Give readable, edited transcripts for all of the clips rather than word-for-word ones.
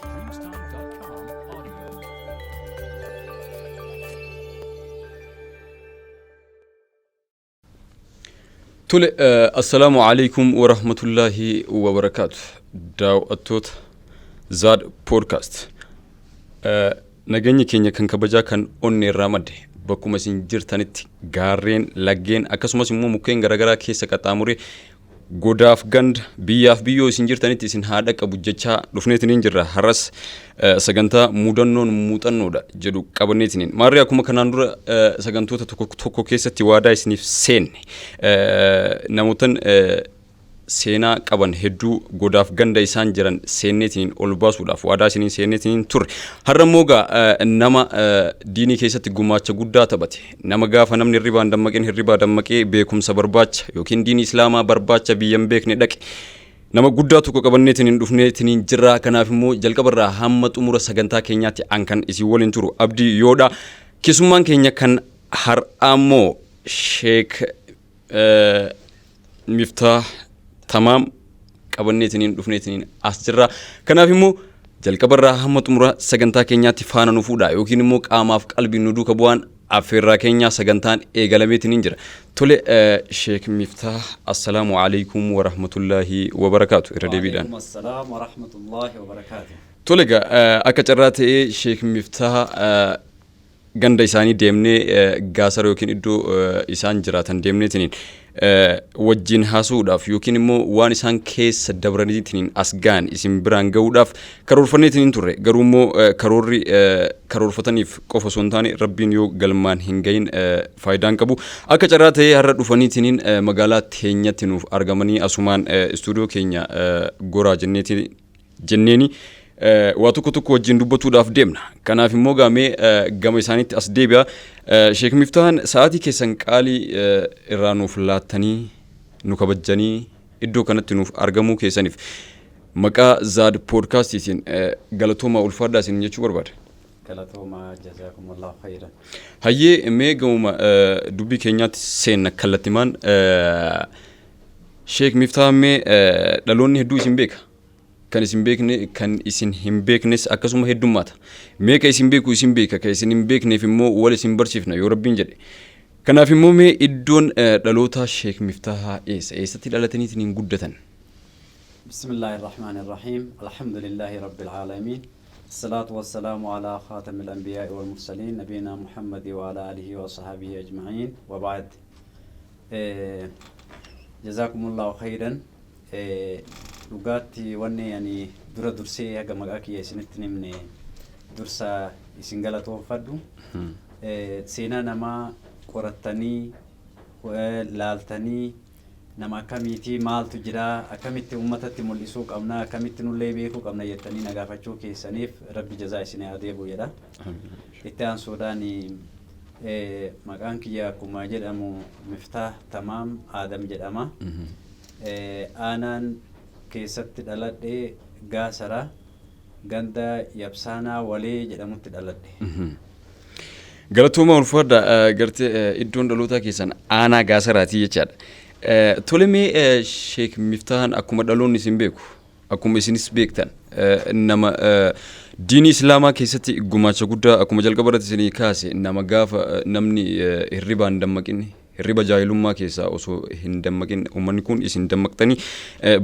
Dreamstime.com audio. Tole, assalaamu alaikum wa rahmatullaahi wa barakaatu. Daawwattoota Zaad Podcast. Nageenyi keenya kan kabajaa kan onnee irraa madde bakkuma isin jirtanitti gaarreen, laggeen akkasumas immoo mukkeen garaagaraa keessa qaxxaamuree godaaf ganda biyyaaf biyyoo isin jirtanitti isin haa dhaqqabu jechaa dhufneetiniin jirra. Har'as sagantaa mudannoon muuxannoodha jedhu qabanneetiniin. Maarree akkuma kanaan dura sagantoota tokko tokko keessatti waadaa isiniif seenne namootan seenaa qaban hedduu godaaf ganda isaan jiran seenneetiniin ol baasuudhaaf waadaa isiniin seenneetiniin turre. Har'a immoo egaa nama diinii keessatti gumaacha guddaa taphate, nama gaafa namni hirribaa hin dammaqin hirribaa dammaqee beekumsa barbaacha yookiin diinii islaamaa barbaacha biyya hin beekne dhaqe nama guddaa tokko qabanneetiniin dhufneetiniin jirra. Kanaaf immoo jalqabarraa hamma xumura sagantaa keenyaatti an kan isin waliin turu Abdii Yoodha. Keessummaan keenya kan har'aa immoo Sheek Miftaa Tamaam qabanneetiniin dhufneetiniin as jirra. Kanaaf immoo jalqabarraa hamma xumura sagantaa keenyaatti faana nu fuudha yookiin immoo qaamaaf qalbiin nu duuka bu'aan affeerraa keenyaa sagantaan eegalameetiniin jira. Tole, Sheek Miftaa, assalaamu alaikum wa rahmatullaahi wa barakaatu irra deebiidhaan. Waalaikum assalaam wa rahmatullahi wa barakaatuh. Tole egaa, akka carraa ta'ee Sheek Miftaa ganda isaanii deemnee Gaasara yookiin iddoo isaan jiraatan deemneetiniin wajjin haasa'uudhaaf yookiin immoo waan isaan keessa dabraniitiniin as ga'an isin biraan ga'uudhaaf karoorfanneetiniin turre. Garuu immoo karoorri karoorfataniif qofa osoo hin taane rabbiin yoo galmaan hin gahin faayidaan qabu. Akka carraa ta'ee har'a dhufaniitiniin magaalaa teenyatti nuuf argamanii asumaan istuudiyoo keenya goraa jenneetiin jenneeni waa tokko tokko wajjin dubbatuudhaaf deemna. Kanaaf immoo gaamee gama isaaniitti as deebi'a. Sheek Miftahan, sa'aatii keessan qaalii irraa nuuf laattanii nu kabajjanii iddoo kanatti nuuf argamuu keessaniif maqaa Zaad Poodkaastiitiin galatoomaa, ulfaadhaa isin jechuu barbaada. Galatoomaa, jazaakumullahu khayran. Hayyee, mee gamuma dubbii keenyaatti seenna kallattimaan. Sheek Miftaah, mee dhaloonni hedduu isin beeka. Kan isin beekne, kan isin hin beeknes akkasuma heddummaata. Mee ka isin beeku isin beeka, ka isin hin beekneef immoo wal isin barsiifna yoo rabbiin jedhe. Kanaaf immoo mee iddoon dhalootaa Sheek Miftaahaa eessa? Eessatti dhalataniitiin hin guddatan? بسم الله الرحمن الرحيم الحمد لله رب العالمين الصلاة والسلام على خاتم الأنبياء والمرسلين نبينا محمد وعلى آله وصحبه أجمعين وبعد. جزاكم الله خيرا. Dhugaatti wanni ani dura dursee haga maqaa kiyya isinitti hin himne dursa isin galatoonfadhu. Seenaa namaa qorattanii laaltanii nama akkamiitii, maaltu jira, akkamitti uummatatti mul'isuu qabna, akkamitti nullee beekuu qabna jettanii na gaafachuu keessaniif rabbi jazaa isin haa deebi'u jedha. Itti aansuudhaan maqaan kiyya akkuma jedhamu Miftaah Tamaam Aadam jedhama. Aanaan keessatti dhaladhe Gaasara, ganda Yabsaanaa Walee jedhamutti dhaladhe. Galatooma, ulfaadha. Gartee iddoon dhalootaa keessan aanaa Gaasaraatii jechaadha. Tole, mee Sheek Miftahan akkuma dhaloonni isin beeku, akkuma isinis beektan, nama diinii islaamaa keessatti gumaacha guddaa akkuma jalqaba irratti isinii kaase, nama gaafa namni hirribaan dammaqin, hirriba jaahilummaa keessaa osoo hin dammaqin uummanni kun isin dammaqxanii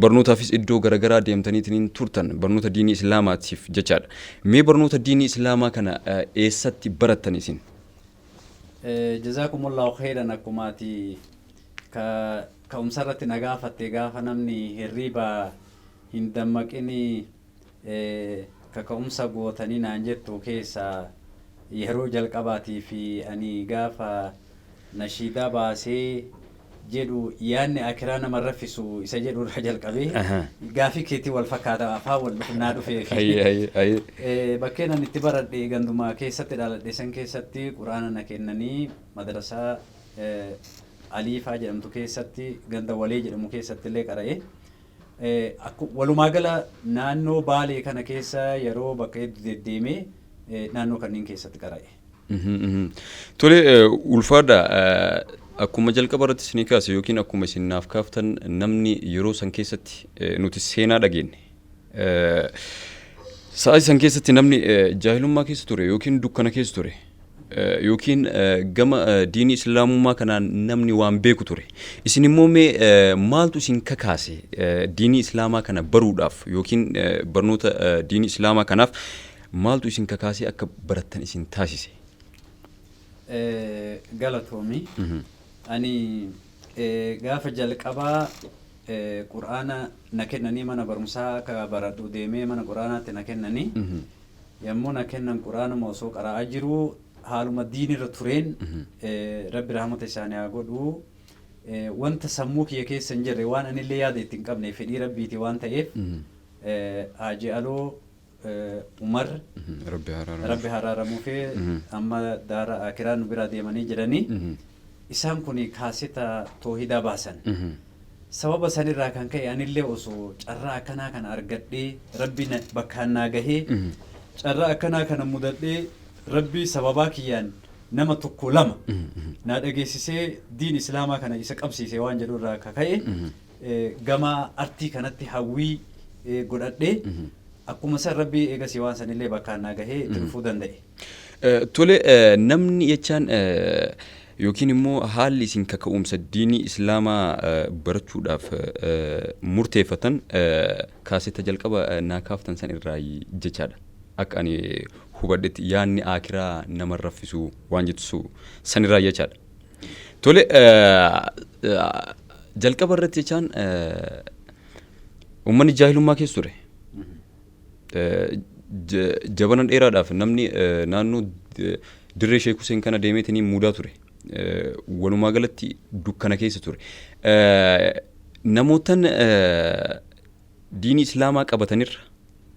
barnootaafis iddoo garaagaraa deemtaniitiin turtan barnoota diinii islaamaatiif jechaadha. Mee barnoota diinii islaamaa kana eessatti barattan isin? Jazaakumullahu khayran. Akkuma ati ka ka'umsa irratti na gaafatte, gaafa namni hirriba hin dammaqini kaka'umsa gootanii naan jettu keessa yeroo jalqabaatii fi ani gaafa nashiidaa baasee jedhu yaadni akiraa nama raffisu isa jedhu irraa jalqabee gaafii keetii wal fakkaata, afaan wal naa dhufee. Hayyee hayyee hayyee. Bakkeen ani itti baradhe ganduma keessatti dhaladhe san keessatti quraana na kennanii madrasaa Aliifaa jedhamtu keessatti, ganda Walee jedhamu keessatti illee qara'e. Walumaa gala naannoo Baalee kana keessa yeroo bakka hedduu deddeemee naannoo kanneen keessatti qara'e. Tole, ulfaadha. Akkuma jalqaba irratti isinii kaase yookiin akkuma isin naaf kaaftan, namni yeroo san keessatti nuti seenaa dhageenye. Sa'aatii san keessatti namni jaahilummaa keessa ture yookiin dukkana keessa ture yookiin gama diinii islaamummaa kanaan namni waan beeku ture. Isin immoo mee maaltu isin kakaase diinii islaamaa kana baruudhaaf yookiin barnoota diinii islaamaa kanaaf maaltu isin kakaasee akka barattan isin taasise? Galatoomi. Ani gaafa jalqabaa Qur'aana na kennanii mana barumsaa akka baradhu deemee mana Qur'aanaatti na kennanii, yommuu na kennan Qur'aanuma osoo qara'aa jiruu haaluma diinirra tureen, Rabbi rahmata isaanii haa godhu, wanta sammuu kiyya keessa hin jirre, waan anillee yaada itti hin qabne, fedhii Rabbiiti waan ta'eef, Haaji Aloo Umar, Rabbi haraaramuuf. Rabbi haraaramuufi, amma daara akiraa nu biraa deemanii jiranii, isaan kun kaaseta toohidaa baasan. Sababa sanirraa kan ka'e anillee osoo carraa akkanaa kana argadhee, Rabbi bakkaan naa gahee, carraa akkanaa kana mudadhee, Rabbi sababaa kiyyaan nama tokko lama naa dhageessisee diin islaamaa kana isa qabsiise waan jedhu irraa akka ka'e gama artii kanatti hawwii godhadhee, akkuma san Rabbi eegasii waan sanillee bakkaan naa gahee itti dhufuu danda'e. Tole, namni jechaan yookiin immoo haalli isin kaka'umsa diinii islaamaa barachuudhaaf murteeffatan kaasetta jalqaba naa kaaftan san irraa jechaadha. Akka ani hubadhetti yaanni aakiraa nama raffisu waan jettu san irraa jechaadha. Tole, jalqaba irratti jechaan uummanni jaahilummaa keessa ture. Jabana dheeraadhaaf namni naannoo dirree Sheek Huseen kana deemeetiin muudaa ture. Walumaa galatti dukkana keessa ture. Namootan diinii islaamaa qabatanirra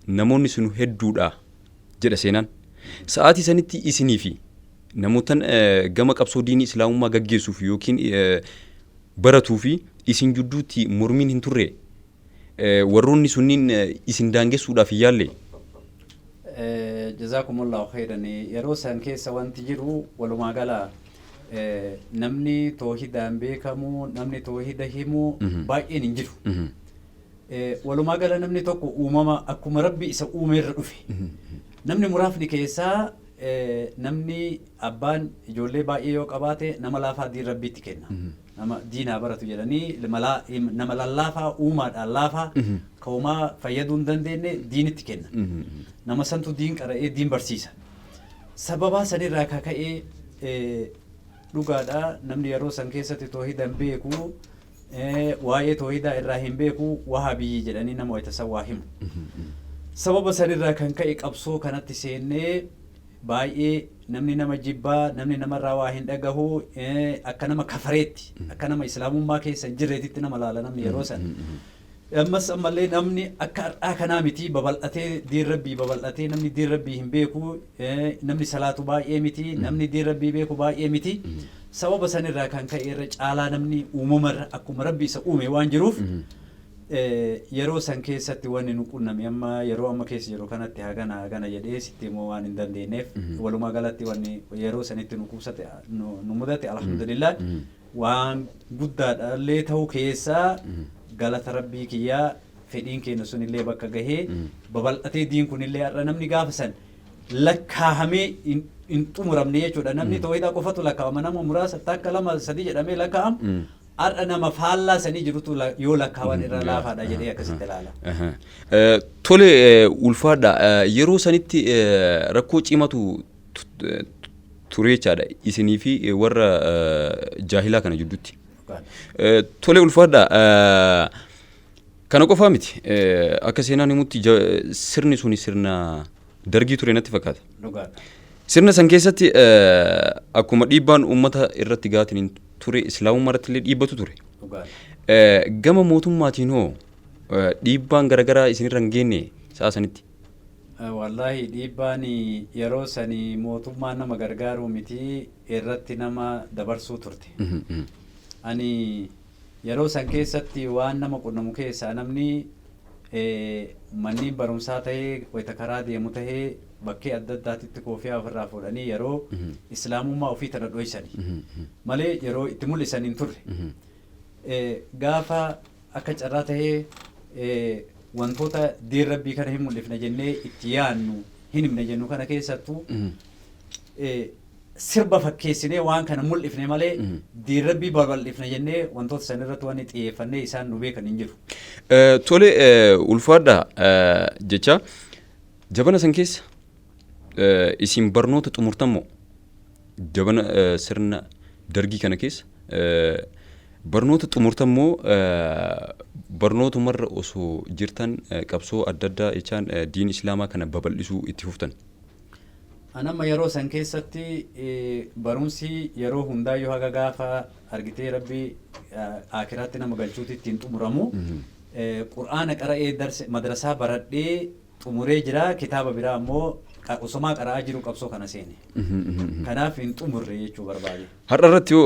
namoonni sun hedduudha jedha seenaan. Sa'aatii sanitti isinii fi namootan gama qabsoo diinii islaamummaa gaggeessuuf yookiin baratuu fi isin jidduutti mormiin hin turre? Warroonni sunniin isin daangessuudhaaf hin yaalle? Jazaakumullahu khairan. Yeroo san keessa wanti jiru, walumaa gala namni toohidaan beekamu, namni toohida himu baay'een hin jiru. Walumaa gala namni tokko uumama akkuma Rabbi isa uumeerra dhufe. Namni muraafni keessaa, namni abbaan ijoollee baay'ee yoo qabaate, nama laafaa diin Rabbiitti kenna. Nama diinaa baratu jedhanii nama lallaafaa, uumaadhaan laafaa, ka homaa fayyaduu hin dandeenye diinitti kenna. Nama santu diin qara'ee diin barsiisa. Sababaa sanirraa ka ka'ee, dhugaadha, namni yeroo san keessatti toohidan beeku, waa'ee toohidaa irraa hin beeku, wahabiyyi jedhanii nama wayita san waa himu. Sababa sanirraa kan ka'e qabsoo kanatti seennee baay'ee namni nama jibbaa, namni namarraa waa hin dhagahu, akka nama kafareetti, akka nama islaamummaa keessa hin jirreetitti nama laala namni yeroo san. Ammas ammallee namni akka har'aa kanaa miti babal'atee, diin Rabbii babal'atee namni diin Rabbii hin beeku, namni salaatu baay'ee miti, namni diin Rabbii beeku baay'ee miti. Sababa sanirraa kan ka'e irra caalaa namni uumamarra akkuma Rabbi isa uume waan jiruuf, yeroo san keessatti wanni nu qunname amma yeroo amma keessa jiru kanatti hagana hagana jedhee sitti himuu waan hin dandeenyeef, walumaa galatti wanni yeroo sanitti nu qubsate, nu mudate, alhamdulillah, waan guddaadha illee ta'uu keessaa galata Rabbii kiyyaa, fedhiin keenya sunillee bakka gahee babal'atee, diin kunillee har'a namni gaafa san lakkaahamee hin xumuramne jechuudha. Namni toohidaa qofatu lakkaa'ama, nama muraasa takka, lama, sadii jedhamee lakkaa'ama. Har'a nama faallaa sanii jirutu yoo lakkaawan irra laafaadha jedhee akkasitti ilaala. Tole, ulfaadha. Yeroo sanitti rakkoo cimatu ture jechaadha isinii fi warra jaahilaa kana jidduutti. Tole, ulfaadha. Kana qofaa miti. Akka seenaan himutti sirni suni sirna Dargii ture natti fakkaata. Sirna san keessatti akkuma dhiibbaan uummata irratti gaatiin ture, islaamummaa irratti illee dhiibbatu ture. Gama mootummaatiin hoo dhiibbaan garaagaraa isinirra hin geenye sa'a sanitti? Wallaahi, dhiibbaan yeroo sani mootummaan nama gargaaruu miti, irratti nama dabarsuu turte. Ani yeroo san keessatti waan nama qunnamu keessaa, namni manneen barumsaa tahee, wayita karaa deemu tahee, bakkee adda addaatitti koofiyaa ofirraa fuudhanii yeroo islaamummaa ofii tana dhoysani malee yeroo itti mul'isan hin turre. Gaafa akka carraa tahee Wantoota diin Rabbii kana hin mul'ifna jennee itti yaannu, hin himne jennu kana keessattuu sirba fakkeessinee waan kana mul'ifne malee diin Rabbii babal'ifna jennee wantoota san irratti wanni xiyyeeffannee isaan nu beekan hin jiru. Tole, ulfaadha jecha jabana san keessa isin barnoota xumurtan moo jabana sirna Dargii kana keessa barnoota xumurtan moo barnootumarra osoo jirtan qabsoo adda addaa jechaan diin Islaamaa kana babal'isuu itti fuftan? An amma yeroo san keessatti barumsi yeroo hundaayyuu haga gaafa argitee Rabbi aakiraatti nama galchuuti ittiin xumuramu. Qur'aana qara'ee darse madrasaa baradhee xumuree jira. Kitaaba biraa ammoo osomaa qara'aa jiru qabsoo kana seene. Kanaaf hin xumurre jechuu barbaade. Har'a irratti yoo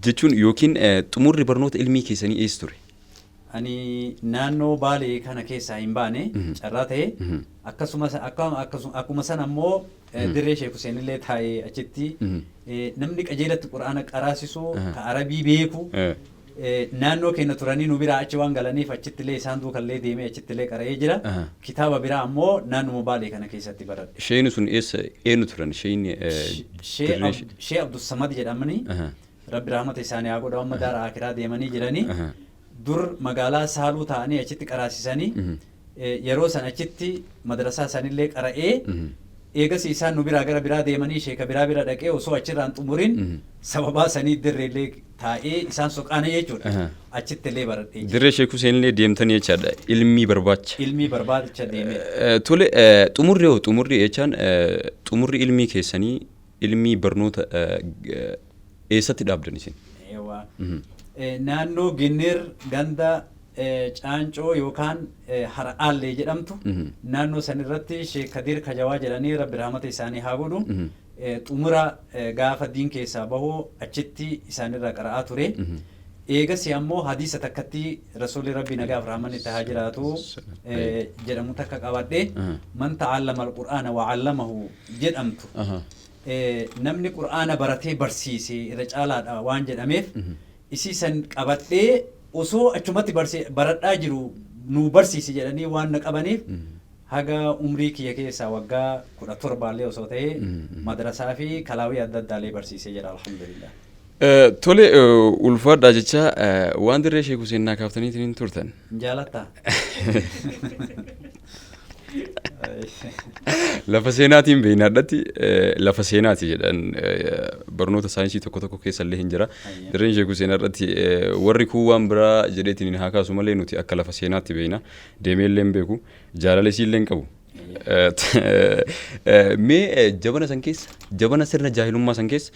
jechuun yookiin xumurri barnoota ilmii keessanii eessa ture? Ani naannoo Baalee kana keessaa hin baane carraa ta'e. Akkasumas akkuma sana ammoo dirree Sheek Huseen illee taa'ee achitti namni qajeelatti Qur'aana qaraasisu ka Arabii beeku naannoo keenya turanii nu biraa achi waan galaniif achitti illee isaan duukallee deemee achitti illee qara'ee jira. Kitaaba biraa ammoo naannuma Baalee kana keessatti baradhe. Sheeyni sun eessa eenyu turan? Sheeyni dirree Shee Abdussamad jedhamanii, Rabbi rahmata isaanii haa godhu, amma daara akiraa deemanii jiranii. Dur magaalaa Saaluu ta'anii achitti qaraasisanii yeroo san achitti madrasaa sanillee qara'ee, eegas isaan nu biraa gara biraa deemanii sheeka biraa bira dhaqee osoo achirraan xumurin sababaa sanii dirreellee taa'ee isaan soqaana jechuudha. Achitti illee baradhee jira. Dirree Sheek Huseen illee deemtanii jechaadha ilmii barbaacha. Ilmii barbaacha deemee. Tole, xumurri hoo, xumurri jechaan xumurri ilmii keessanii, ilmii barnoota eessatti dhaabdan isin? Eewwa. Naannoo Ginnir ganda Caancoo yookaan Hara'aallee jedhamtu, naannoo san irratti Sheek Kadir Kajawaa jedhanii, Rabbi rahmata isaanii haa godhu. Xumura gaafa diin keessaa bahu achitti isaanirraa qara'aa ture. Eegasi ammoo hadiisa takkatti Rasuulli Rabbii nagaaf rahmanni itti haa jiraatu jedhamu takka qabadhe, "Man ta'allama al-Qur'aana wa 'allamahu" jedhamtu. Namni Qur'aana baratee barsiise irra caalaadha waan jedhameef isii san qabadhee osoo achumatti baradhaa jiru nuu barsiisi jedhanii waan na qabaniif haga umrii kiyya keessaa waggaa 17llee osoo ta'ee madrasaa fi kalaawii adda addaallee barsiisee jira, alhamdulillah. Tole, ulfaadhaa jecha waan dirree Sheek Huseen naa kaaftaniitiin hin turtan. Hin jaalattaa? Lafa seenaatiin beeknaadhatti lafa seenaati jedhan, barnoota saayinsii tokko tokko keessa illee hin jira. Dirreen Sheek Huseen irratti warri kuun waan biraa jedheetiin haa kaasu malee nuti akka lafa seenaatti beekna. Deemee illee hin beeku. Jaalala isii illee hin qabu. Mee jabana san keessa, jabana sirna jaahilummaa san keessa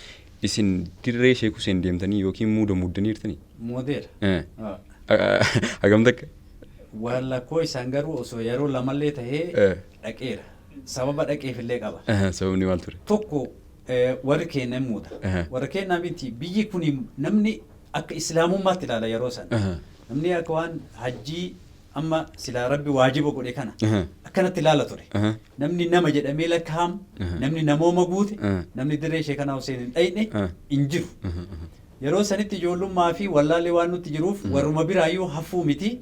isin dirree Sheek Huseen deemtanii yookiin muuda muuddanii jirtanii? Muudeera. Hagam takka? Waan lakkoo isaan garuu osoo yeroo lamallee tahee dhaqeera. Sababa dhaqeef illee qaba. Sababni maal ture? Tokko, warri keenya hin muuda. Warra keenya miti, biyyi kun namni akka Islaamummaatti ilaala yeroo sana. Namni akka waan hajjii amma silaa Rabbi waajiba godhe kana akkanatti ilaala ture. Namni nama jedhamee lakkaa'amu, namni namooma guute, namni dirree Sheekanaa Huseen hin dhayne hin jiru. Yeroo sanitti ijoollummaa fi wallaalli waan nutti jiruuf warruma biraayyuu hafuu miti.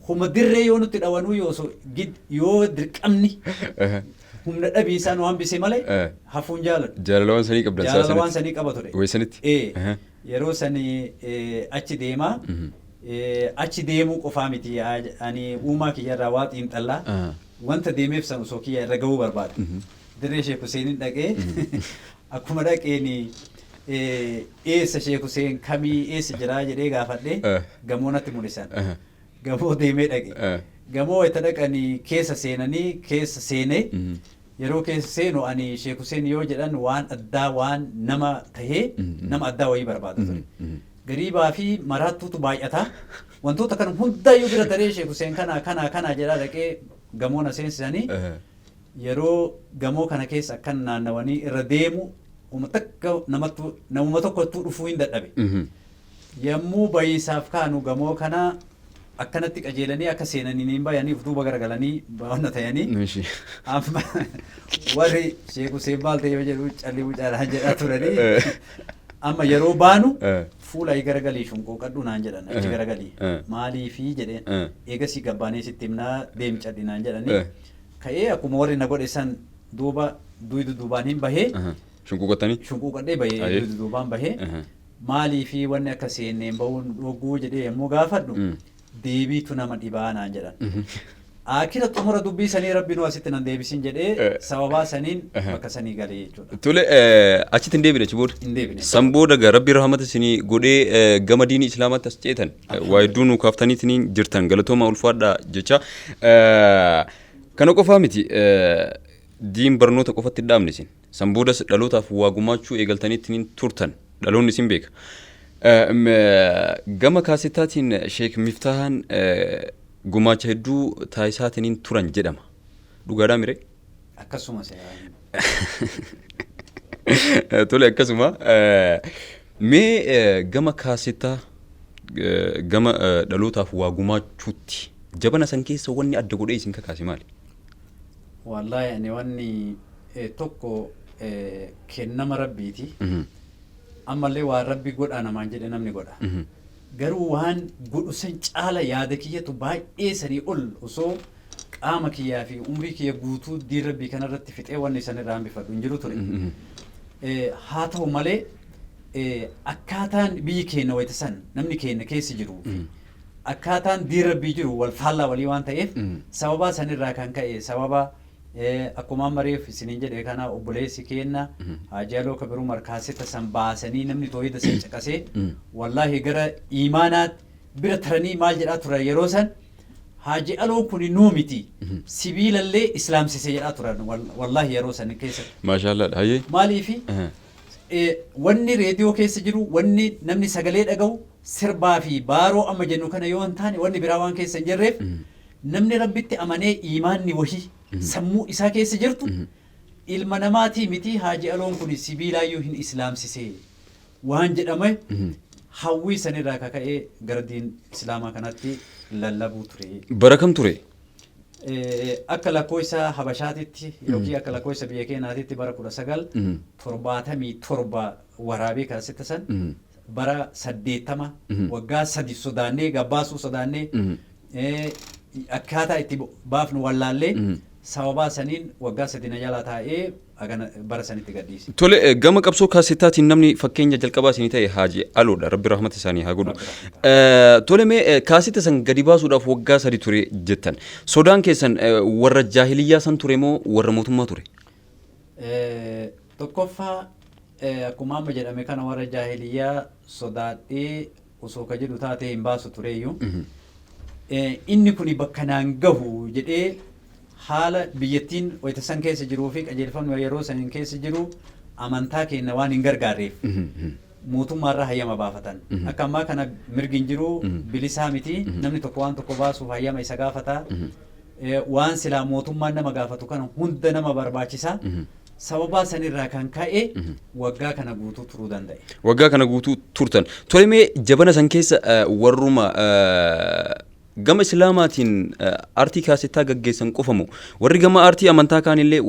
Huma dirree yoo nutti dhawanuu yoo osoo yoo dirqamni humna dhabiisaa nu hambise malee hafuun jaaladhu. Jaalala waan sanii qabdan. Jaalala waan sanii qaba ture. Weessanitti? Ee. Yeroo sanii achi deemaa. Achi deemuu qofaa miti, ani uumaa kiyyarraa waa xiinxallaa. Wanta deemeef san osoo kiyya irra gahuu barbaada. Dirree Sheek Huseeniin dhaqee, akkuma dhaqeen "Eessa Sheek Huseen kamii, eessa jiraa?" jedhee gaafadhe. Gamoo natti mul'isan. Gamoo deemee dhaqe. Gamoo itti dhaqanii keessa seenanii keessa seenee, yeroo keessa seenu ani Sheek Huseen yoo jedhan waan addaa, waan nama tahee nama addaa wayii barbaada ture. Gariibaa fi maraattuutu baay'ata. Wantoota kana hundaayyuu bira taree Sheek Huseen kana kana kana jedhaa dhaqee gamoo na seensisanii, yeroo gamoo kana keessa akkan naannawanii irra deemu uma takka namattu, namuma tokkottuu dhufuu hin dadhabe. Yommuu bayiisaaf kaanu gamoo kana akkanatti qajeelanii akka seenanii hin bayanii of duuba garagalanii baana ta'anii amma warri Sheek Huseen maal ta'e yoo jedhu calli mucaadhaan jedhaa turanii. Amma yeroo baanu fuula garagalii shunqooqadhu naan jedhan, achi garagalii. Maaliifii jedheen. Eegasii gabbaanee sitti himnaa, deemi cadhi naan jedhanii. Ka'ee akkuma warri na godhe san duuba duydu duubaan hin bahee. Shunquuqattanii? Shunquuqadhee bahee, duydu duubaan bahee. Maaliifii wanni akka seenneen bahuun dhogguu jedhee yommuu gaafadhu, deebiitu nama dhibaa naan jedhan. Akira xumura dubbii sanii Rabbi nu asitti nan deebisin jedhee sababaa saniin bakka sanii galee jechuudha. Tole, achitti hin deebine achi booda. Hin deebine. San booda gaa Rabbi rahmata isinii godhee gama diinii Islaamaatti as ceetan. Waa hedduu nu kaaftaniitiin jirtan, galatooma, ulfaadhaa jecha. Kana qofaa miti, diin barnoota qofatti hin dhaabne isin. San boodas dhalootaaf waa gumaachuu eegaltaniitiin turtan. Dhaloonni isin beeka. Gama kaasettaatiin Sheek Miftaahaan gumaacha hedduu taasisaatiin turan jedhama. Dhugaadhaa miree? Akkasuma. Tole, akkasuma. Mee gama kaasettaa, gama dhalootaaf waa gumaachuutti jabana san keessa wanni adda godhee isin kakaase maali? Wallaahi, ani wanni tokko kennama Rabbiiti. Ammallee waan Rabbi godhaa namaan jedhe namni godha. Garuu waan godhu san caala yaada kiyyatu baay'ee sanii ol, osoo qaama kiyyaa fi umrii kiyya guutuu diin Rabbii kanarratti fixee wanni san irraa hambifadhu hin jiru ture. Haa ta'u malee, akkaataan biyyi keenya wayita san namni keenya keessa jiru fi akkaataan diin Rabbii jiru wal faallaa walii waan ta'eef, sababaa sanirraa kan ka'e, sababa akkuma amma reef isiniin jedhe kana, obboleessi keenna Haaji Aloo Kabiruu markaaseta san baasanii namni toohida san caqasee wallaahi gara iimaanaatti bira taranii maal jedhaa turan yeroo san, "Haaji Aloon kun nuu miti, sibiilallee islaamsise" jedhaa turan wallaahi yeroo san keessatti. Maashaallah, hayyee. Maaliifi, wanni reediyoo keessa jiru, wanni namni sagalee dhaga'u sirbaa fi baaroo amma jennu kana yoo hin taane wanni biraa waan keessa hin jirreef, namni Rabbitti amanee iimaanni wahii sammuu isaa keessa jirtu, ilma namaatii miti, Haaji Aloon kun sibiilaayyuu hin islaamsise waan jedhame hawwii sanirraa kaka'ee gara diin Islaamaa kanatti lallabuu ture. Bara kam ture? Akka lakkoofsa Habashaatitti yookiin akka lakkoofsa biyya keenyaatitti bara 1977 waraabee kaasetta san, bara 80 waggaa 3 sodaannee, gabbaasuu sodaannee, akkaataa itti baafnu wallaallee, sababaa saniin waggaa 3 na jalaa taa'ee hagana bara sanitti gadhiise. Tole, gama qabsoo kaasettaatiin namni fakkeenya jalqabaa isinii ta'e Haaji Aloodha. Rabbi rahmata isaanii haa godhu. Tole, mee kaasetta san gadi baasuudhaaf waggaa 3 ture jettan. Sodaan keessan warra jaahiliyyaa san ture moo warra mootummaa ture? Tokkoffaa, akkuma amma jedhame kana warra jaahiliyyaa sodaadhee osoo ka jedhu taatee hin baasu tureeyyuu. Inni kuni bakka naan gahu jedhee haala biyyattiin wayita san keessa jiruu fi qajeelfamni yeroo san keessa jiru amantaa keenya waan hin gargaarreef mootummaarraa hayyama baafatan. Akka ammaa kana mirgi hin jiru, bilisaa miti. Namni tokko waan tokko baasuuf hayyama isa gaafata. Waan silaa mootummaan nama gaafatu kana hunda nama barbaachisa. Sababaa sanirraa kan ka'e waggaa kana guutuu turuu danda'e. Waggaa kana guutuu turtan. Tole, mee jabana san keessa warruma gama Islaamaatiin aartii kaasettaa gaggeessan qofamu, warri gama aartii amantaa kaanillee,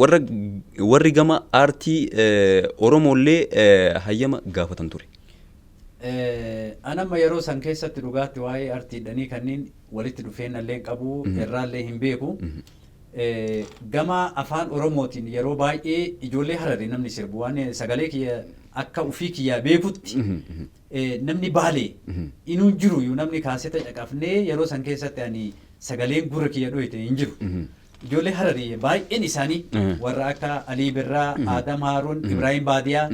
warri gama aartii Oromoollee hayyama gaafatan ture? An amma yeroo san keessatti dhugaatti waa'ee artiidhanii kanneen walitti dhufeenyallee hin qabu, irraallee hin beeku. Gama afaan Oromootiin yeroo baay'ee ijoollee Hararii namni sirbu, waan sagalee kiyya akka ufii kiyyaa beekutti, namni Baalee inuu jiru iyyuu, namni kaaseta caqafnee yeroo san keessatti ani sagaleen gurra kiyya dhoyite hin jiru. Ijoollee Hararii baay'een isaanii warra akka Alii Birraa, Adam Haaruun, Ibrahim Baadiyaa,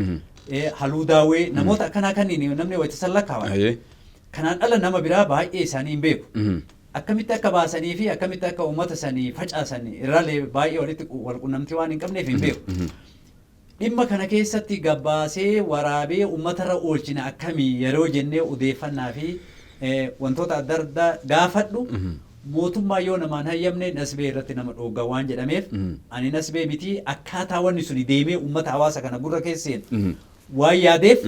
Haluu Daawwee, namoota akkanaa kanneen namni wayita san lakkaawan. Kanaan ala nama biraa baay'ee isaanii hin beeku. Akkamitti akka baasanii fi akkamitti akka uummata sanii facaasan irraallee baay'ee walitti wal qunnamtii waan hin qabneef hin beeku. Dhimma kana keessatti gabbaasee waraabee uummatarra oolchina akkamii yeroo jennee odeeffannaa fi wantoota adda addaa gaafadhu, mootummaa yoo namaan hayyamne nasbee irratti nama dhoogga waan jedhameef, ani nasbee miti, akkaataa wanni suni deemee uummata hawaasa kana gurra keessa seenu waan yaadeef,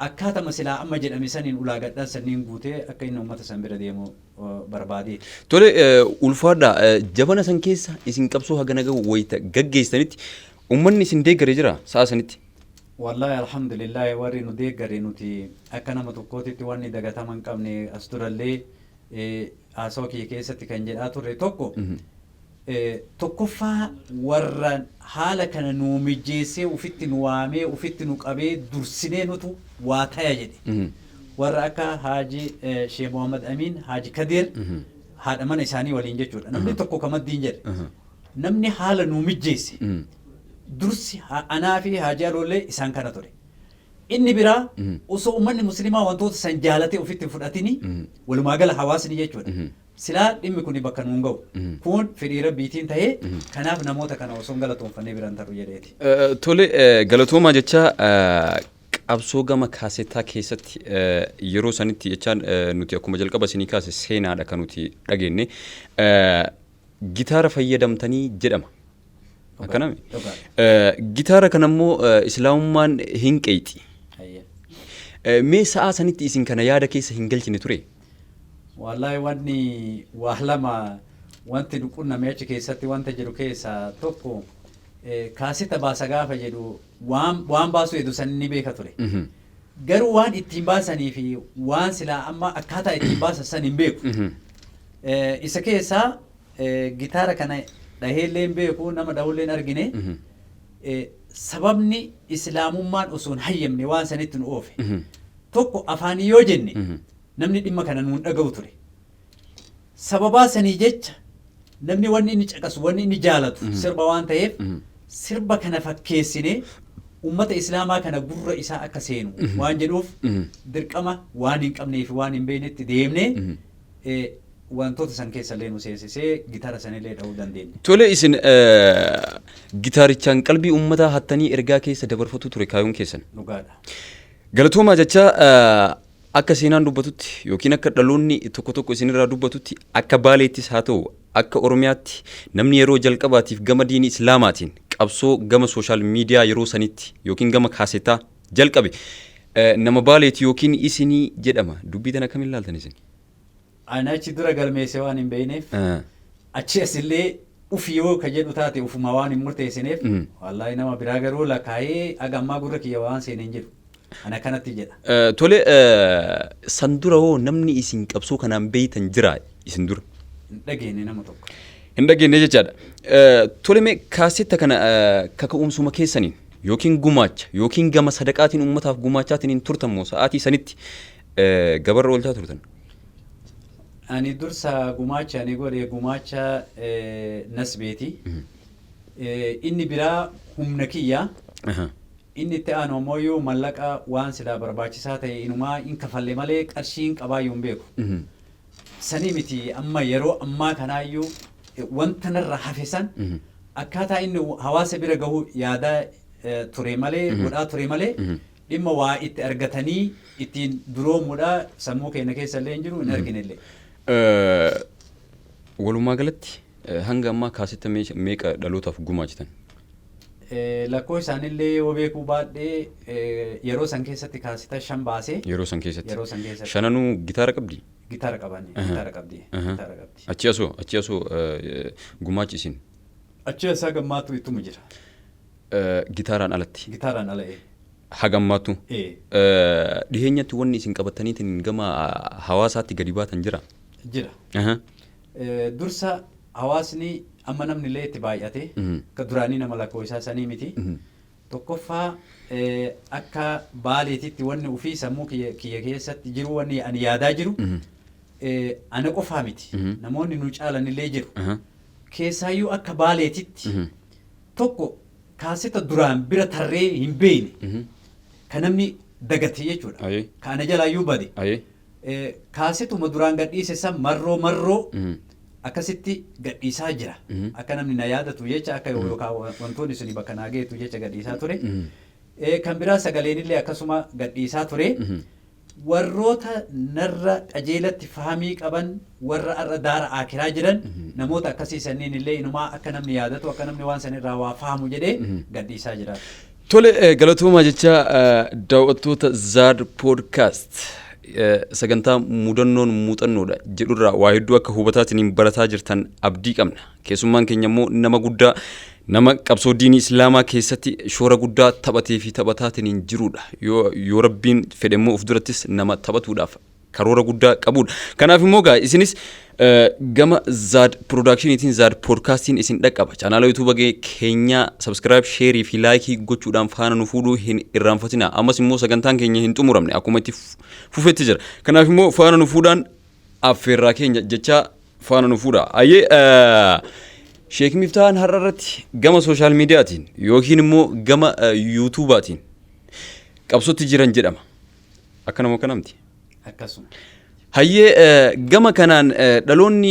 akkaatama silaa amma jedhame saniin ulaagadhaan sanniin guutee akka inni uummata san bira deemu barbaadeeti. Tole, ulfaadha. Jabana san keessa isin qabsoo hagana gahu wayita gaggeessitanitti uummanni isin deeggare jira sa'a sanitti? Wallaahi, alhamdulillahi, warri nu deeggare nuti akka nama tokkootitti wanni dagatama hin qabne, as durallee haasawaa kiyya keessatti kan jedhaa turre tokko, tokkoffaa warra haala kana nuu mijjeessee, ufitti nu waamee, ufitti nu qabee, dursinee nutu waa taya jedhe. Warra akka Haaji Sheekh Muhammad Amiin, Haaji Kadir, haadha mana isaanii waliin jechuudha. Namni tokko kamaddiin jedhe. Namni haala nuu mijjeesse dursi anaa fi Haaji Aloollee isaan kana ture. Inni biraa, osoo uummanni musliimaa wantoota san jaalatee ofitti hin fudhatini, walumaa gala hawaasni jechuudha. Silaa dhimmi kun bakka nuun ga'u. Kun fedhii Rabbiitiin ta'ee, kanaaf namoota kana osoo hin galatoonfannee biraan taru jedheeti. Tole, galatoomaa jecha, qabsoo gama kaasetaa keessatti yeroo sanitti jechaan, nuti akkuma jalqaba isinii kaase seenaadha kan nuti dhageenye. Gitaara fayyadamtanii jedhama. Akkanami? Dhugaa. Gitaara kanammoo islaamummaan hin qeexi. Mee sa'aa sanitti isin kana yaada keessa hin galchine ture? Wallaahi, wanni waa lama wanti nu qunname achi keessatti wanta jiru keessaa tokko, kaaseta baasa gaafa jedhu waan baasuu eedu san ni beeka ture. Garuu waan ittiin baasanii fi waan silaa amma akkaataa ittiin baasan san hin beeku. Isa keessaa gitaara kana dhaheellee hin beeku, nama dhahullee hin argine. Sababni islaamummaan osoo hin hayyamne waan sanitti nu oofe. Tokko, afaanii yoo jenne namni dhimma kana nuun dhaga'u ture. Sababaa sanii jecha namni wanni inni caqasu, wanni inni jaalatu sirba waan ta'eef, sirba kana fakkeessinee ummata islaamaa kana gurra isaa akka seenu waan jedhuuf, dirqama waan hin qabnee fi waan hin beeknetti deemnee wantoota san keessa illee nu seensisee gitaara sanillee dha'uu dandeenya. Tole, isin gitaarichaan qalbii uummataa hattanii ergaa keessa dabarfatu ture kaayuun keessan. Dhugaadha. Galatoomaa jecha, akka seenaan dubbatutti yookiin akka dhaloonni tokko tokko isinirraa dubbatutti, akka Baaleettis haa ta'u akka Oromiyaatti, namni yeroo jalqabaatiif gama diinii islaamaatiin qabsoo gama social media yeroo sanitti yookiin gama kaasetaa jalqabe nama Baaleeti yookiin isinii jedhama. Dubbii tana akkamiin ilaaltan isin? Ani achi dura galmeesse waan hin beekneef, achi asillee ufi yoo ka jedhu taate ufuma waan hin murteessineef, wallaahi nama biraa garuu lakkaa'ee aga ammaa gurra kiyya waan seene hin jiru. Ana kanatti jedha. Tole, san dura hoo namni isin qabsoo kanaan beeytan jira isin dura? Hin dhageenye nama tokko. Hin dhageenye jechaadha. Tole, mee kaasetta kana kaka'umsuma keessaniin yookiin gumaacha yookiin gama sadaqaatiin uummataaf gumaachaatiin hin turtan moo sa'aatii sanitti gabarra oolchaa turtan? Ani dursa gumaacha ani godhe gumaacha nasbeeti. Inni biraa humna kiyya. Inni itti aanu ammoo yoo mallaqa waan silaa barbaachisaa ta'e inumaa hin kafalle malee qarshiin qabaayyuu hin beeku. Sanii miti, amma yeroo ammaa kanaayyuu wanta narra hafe san akkaataa inni hawaasa bira gahu yaadaa ture malee, godhaa ture malee, dhimma waa itti argatanii ittiin duroomuudha sammuu keenya keessa illee hin jiru, hin argine illee. Walumaa galatti hanga ammaa kaasetta meeqa dhalootaaf gumaachitan? Lakkoo isaanillee yoo beekuu baadhee, yeroo san keessatti kaaseta shan baasee. Yeroo san keessatti. Yeroo san keessatti. Shananuu gitaara qabdi? Gitaara qabani. Gitaara qabdi. Gitaara qabdi. Achi asoo gumaachi isin? Achi asaa gammaatu ittuma jira. Gitaaraan alatti. Gitaaraan ala ee. Hagammaatu. Ee. Dhiheenyatti wanni isin qabataniitiin gama hawaasaatti gadi baatan jira? Jira. Dursa hawaasni amma namni illee itti baay'ate, akka duraanii nama lakkoo isaa sanii miti. Tokkoffaa, akka Baaleetitti wanni ofii sammuu kiyya keessatti jiru, wanni ani yaadaa jiru, ana qofaa miti. Namoonni nu caalan illee jiru. Keessaayyuu akka Baaleetitti tokko kaaseta duraan bira tarree hin beekne, kan namni dagate jechuudha. Ka ana jalaayyuu bade. Kaasetuma duraan gadhiise san marroo marroo akkasitti gadhiisaa jira. Akka namni na yaadatu jecha, akka yookaan wantoonni suni bakka naa geetu jecha gadhiisaa ture. Kan biraa sagaleenillee akkasuma gadhiisaa ture. Warroota narra qajeelatti fahamii qaban, warra har'a daara aakiraa jiran, namoota akkasii sanniin illee inumaa akka namni yaadatu, akka namni waan sanirraa waa fahamu jedhee gadhiisaa jira. Tole, galatoomaa jecha, daawwattoota Zaad Podcast, sagantaa mudannoon muuxannoodha jedhurraa waa hedduu akka hubataatiin barataa jirtan abdii qabna. Keessummaan keenya immoo nama guddaa. Nama qabsoo diinii Islaamaa keessatti shoora guddaa taphatee fi taphataatiin jirudha. Yoo Rabbiin fedhe immoo of durattis nama taphatuudhaaf karoora guddaa qabudha. Kanaaf immoo gaa isinis gama Zaad Productioniitiin Zaad Podcastiin isin dhaqqaba. Chaanaala YouTube keenyaa subscribe, share fi like gochuudhaan faana nu fuudhuu hin irraanfatina. Ammas immoo sagantaan keenya hin xumuramne, akkuma itti fufetti jira. Kanaaf immoo faana nu fuudhaan affeerraa keenya jechaa faana nu fuudha. Ayyee, Sheek Miftaan har'a irratti gama social mediaatiin yookiin immoo gama YouTubeaatiin qabsootti jiran jedhama. Akkana moo akkanamti? Akkasuma. Hayyee, gama kanaan dhaloonni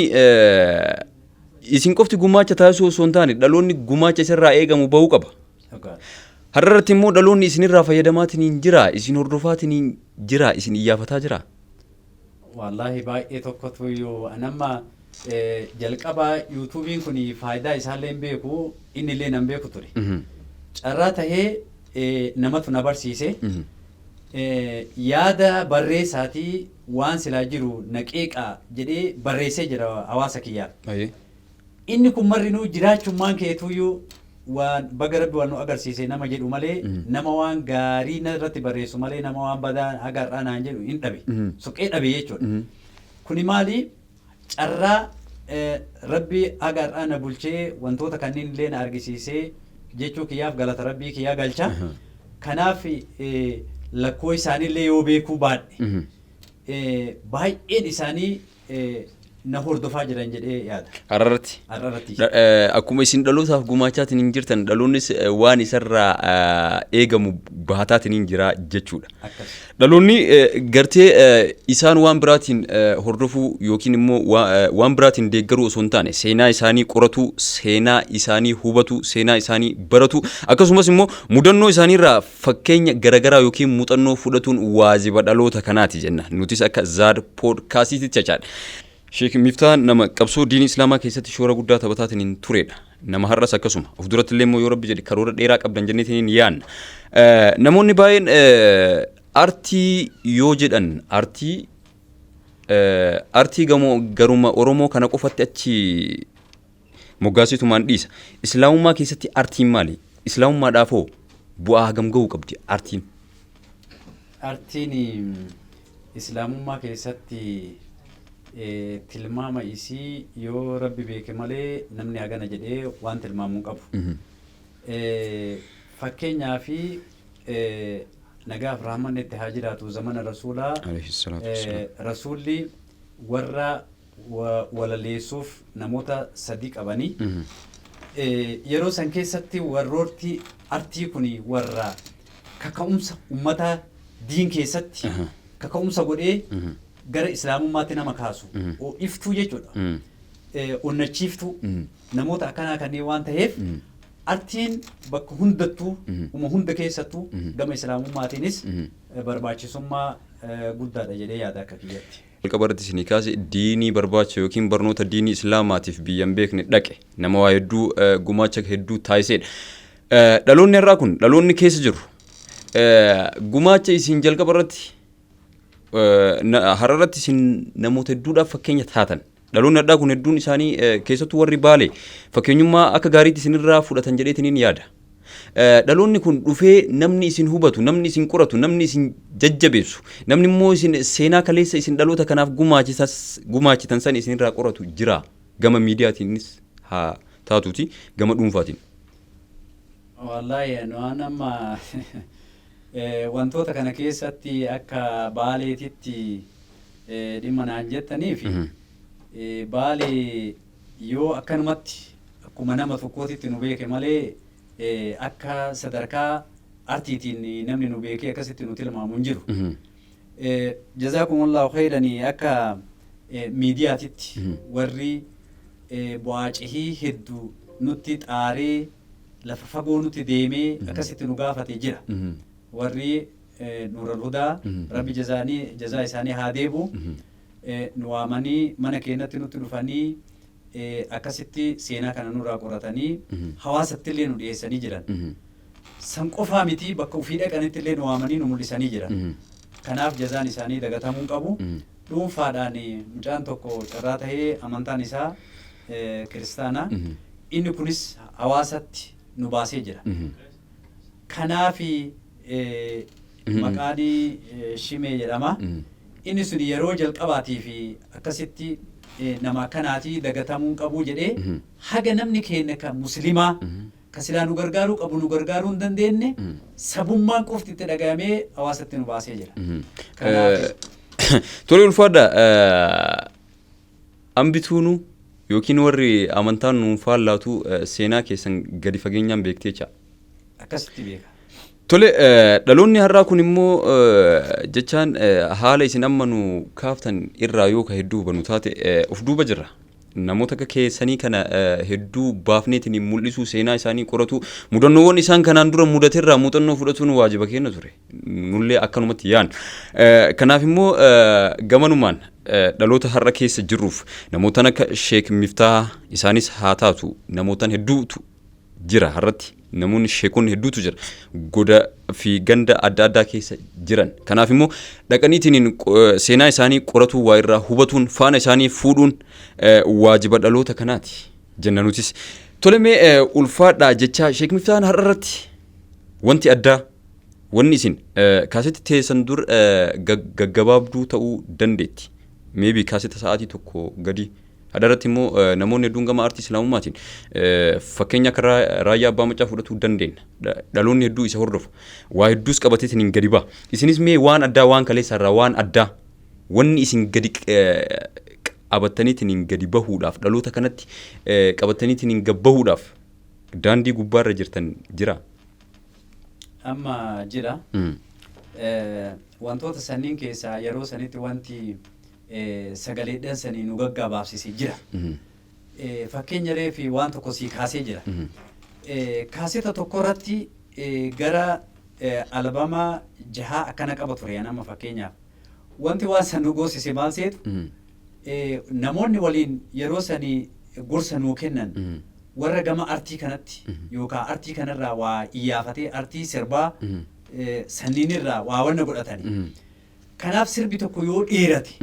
isin qofti gumaacha taasisuu osoo hin taane dhaloonni gumaacha isarraa eegamu bahuu qaba. Har'a irratti immoo dhaloonni isinirraa fayyadamaatiin hin jira, isin hordofaatiin hin jira, isin iyyaafataa jira. Wallaahi baay'ee tokkotu iyyuu anamma jalqaba YouTubeiin kun faayidaa isaallee hin beeku, inni illee nan beeku ture. Carraa tahee namatu na barsiise. Yaada barreessaatii waan silaa jiru na qeeqaa jedhee barreessee jira hawaasa kiyyaaf. Inni kun marrinuu jiraachummaan keetuyyuu waan baga Rabbi waan nu agarsiise nama jedhu malee, nama waan gaarii irratti barreessu malee, nama waan badaa haga har'aa naan jedhu hin dhabe. Soqee dhabe jechuudha. Kuni maali? Carraa Rabbi haga har'aa na bulchee wantoota kanneen illee na argisiisee jechuu kiyyaaf galata Rabbii kiyyaa galcha. Kanaaf lakkoo isaaniillee yoo beekuu baadhe baay'een isaanii na hordofaa jiran jedhee yaada. Har'arratti. Har'arratti. Akkuma isin dhalootaaf gumaachaatiin hin jirtan, dhaloonnis waan isarraa eegamu bahataatiin hin jira jechuudha. Akkas. Dhaloonni gartee isaan waan biraatiin hordofuu yookiin immoo waan biraatiin deeggaruu osoo hin taane seenaa isaanii qoratu, seenaa isaanii hubatu, seenaa isaanii baratu, akkasumas immoo mudannoo isaaniirraa fakkeenya garaagaraa yookiin muuxannoo fudhatuun waajiba dhaloota kanaati jenna. Nutis akka Zaad Podcastiitti jechaadha. Sheek Miftaan nama qabsoo diinii Islaamaa keessatti shoora guddaa taphataatiin hin turedha. Nama har'as akkasuma. Of duratti illee immoo yoo Rabbi jedhe karoora dheeraa qabdan jenneetiin hin yaanna. Namoonni baay'een artii yoo jedhan artii gamoo garuma Oromoo kana qofatti achi moggaasitumaan dhiisa. Islaamummaa keessatti artiin maali? Islaamummaadhaaf hoo bu'aa hagam gahuu qabdi artiin? Artiin Islaamummaa keessatti tilmaama isii yoo Rabbi beeke malee namni hagana jedhee waan tilmaamuu qabu. Fakkeenyaa fi nagaaf rahmanni itti haa jiraatu, zamana Rasuulaa Alayhi salaatu wassalaam. Rasuulli warra walaleessuuf namoota sadi qabanii yeroo san keessatti warroorti artii kun warra kaka'umsa ummata diin keessatti kaka'umsa godhee gara Islaamummaatti nama kaasu, iftuu jechuudha. Onnachiiftuu namoota akkanaa kanneen waan ta'eef artiin bakka hundattuu, uma hunda keessattuu, gama Islaamummaatiinis barbaachisummaa guddaadha jedhee yaada akka kiyyatti. Jalqaba irratti isinii kaase, diinii barbaacha yookiin barnoota diinii Islaamaatiif biyya hin beekne dhaqe, nama waa hedduu gumaacha hedduu taasisedha. Dhaloonni har'aa kun, dhaloonni keessa jiru, gumaacha isin jalqaba irratti har'a irratti isin namoota hedduudhaaf fakkeenya taatan. Dhaloonni har'aa kun hedduun isaanii, keessattuu warri Baalee, fakkeenyummaa akka gaariitti isinirraa fudhatan jedheetiin yaada. Dhaloonni kun dhufee namni isin hubatu, namni isin qoratu, namni isin jajjabeessu, namni immoo isin seenaa kaleessa isin dhaloota kanaaf gumaachitan san isinirraa qoratu jira. Gama miidiyaatiinis haa taatuuti gama dhuunfaatiin. Wallaahi waan amma wantoota kana keessatti akka Baaleetitti dhimma naan jettaniif, Baalee yoo akkanumatti akkuma nama tokkootitti nu beeke malee akka sadarkaa artiitiin namni nu beekee akkasitti nu tilmaamu hin jiru. Jazaakumullahu khayranii, akka miidiyaatitti warri bu'aa cihii hedduu nutti xaaree lafa fagoo nutti deemee akkasitti nu gaafate jira. Warri Nuural Hudaa, Rabbi jazaa isaanii haa deebu. Nu waamanii mana keenyatti nutti dhufanii akkasitti seenaa kana nurraa qoratanii hawaasatti illee nu dhiyeessanii jiran. San qofaa miti, bakka ofii dhaqanitti illee nu waamanii nu mul'isanii jiran. Kanaaf jazaan isaanii dagatamuu qabu. Dhuunfaadhaan mucaan tokko carraa tahee amantaan isaa Kiristaana. Inni kunis Hawaasatti nu baasee jira. Kanaafi maqaan Shimee jedhama. Inni sun yeroo jalqabaatii fi akkasitti nama akkanaatii dagatamuu hin qabuu jedhee haga namni keenya kan muslimaa kan silaa nu gargaaruu qabu nu gargaaruu hin dandeenye sabummaan qofti itti dhagayamee hawaasatti nu baasee jira. Kanaaf Tole, ulfaadha. Ambituunu yookiin warri amantaan nuun faallaatu seenaa keessan gadi fageenyaan beektee jecha. Akkasitti beeka. Tole, dhaloonni har'aa kun immoo jechaan haala isin amma nu kaaftan irraa yoo ka hedduu hubannu taate of duuba jirra. Namoota akka keessanii kana hedduu baafneetiin mul'isuu, seenaa isaanii qoratu, mudannoowwan isaan kanaan dura mudaterraa muuxannoo fudhatuun waajiba keenya ture. Nullee akkanumatti yaan. Kanaaf immoo gamanumaan dhaloota har'a keessa jirruuf namootaan akka Sheek Miftaa isaanis haa taatu, namootaan hedduutu jira, har'atti namoonni sheekonni hedduutu jira goda fi ganda adda addaa keessa jiran. Kanaaf immoo dhaqaniitiin seenaa isaanii qoratuu, waa irraa hubatuun, faana isaanii fuudhuun waajiba dhaloota kanaati jenna nutis. Tole, mee ulfaadhaa jecha, Sheek Miftaan, har'a irratti wanti addaa wanni isin kaasetti teessan dur gaggabaabduu ta'uu dandeetti. Maybe kaasetta sa'aatii 1 gadi. Hadarratti immoo namoonni hedduun gama aartii islaamummaatiin fakkeenya akka Raayyaa Abbaa Macaa fudhatuu dandeenya. Dhaloonni hedduu isa hordofa. Waa hedduus qabateetiin hin gadi ba'a. Isinis mee waan addaa, waan kaleessa irraa waan addaa wanni isin gadi qabattaniitiin hin gadi bahuudhaaf, dhaloota kanatti qabattaniitiin hin gabbahuudhaaf daandii gubbaarra jirtan jira? Amma jira. Wantoota sanniin keessaa yeroo sanitti wanti sagaleedhaan sanii nu gaggabaabsise jira. Fakkeenya reefi waan tokko sii kaasee jira. Kaaseta tokko irratti gara albama jahaa akkana qaba ture amma fakkeenyaaf. Wanti waan san nu goosise maal seetu? Namoonni waliin yeroo sanii gorsa nuu kennan warra gama artii kanatti yookaan artii kanarraa waa iyyaafatee artii sirbaa sanniinirraa waa wanna godhatani. Kanaaf sirbi tokko yoo dheerate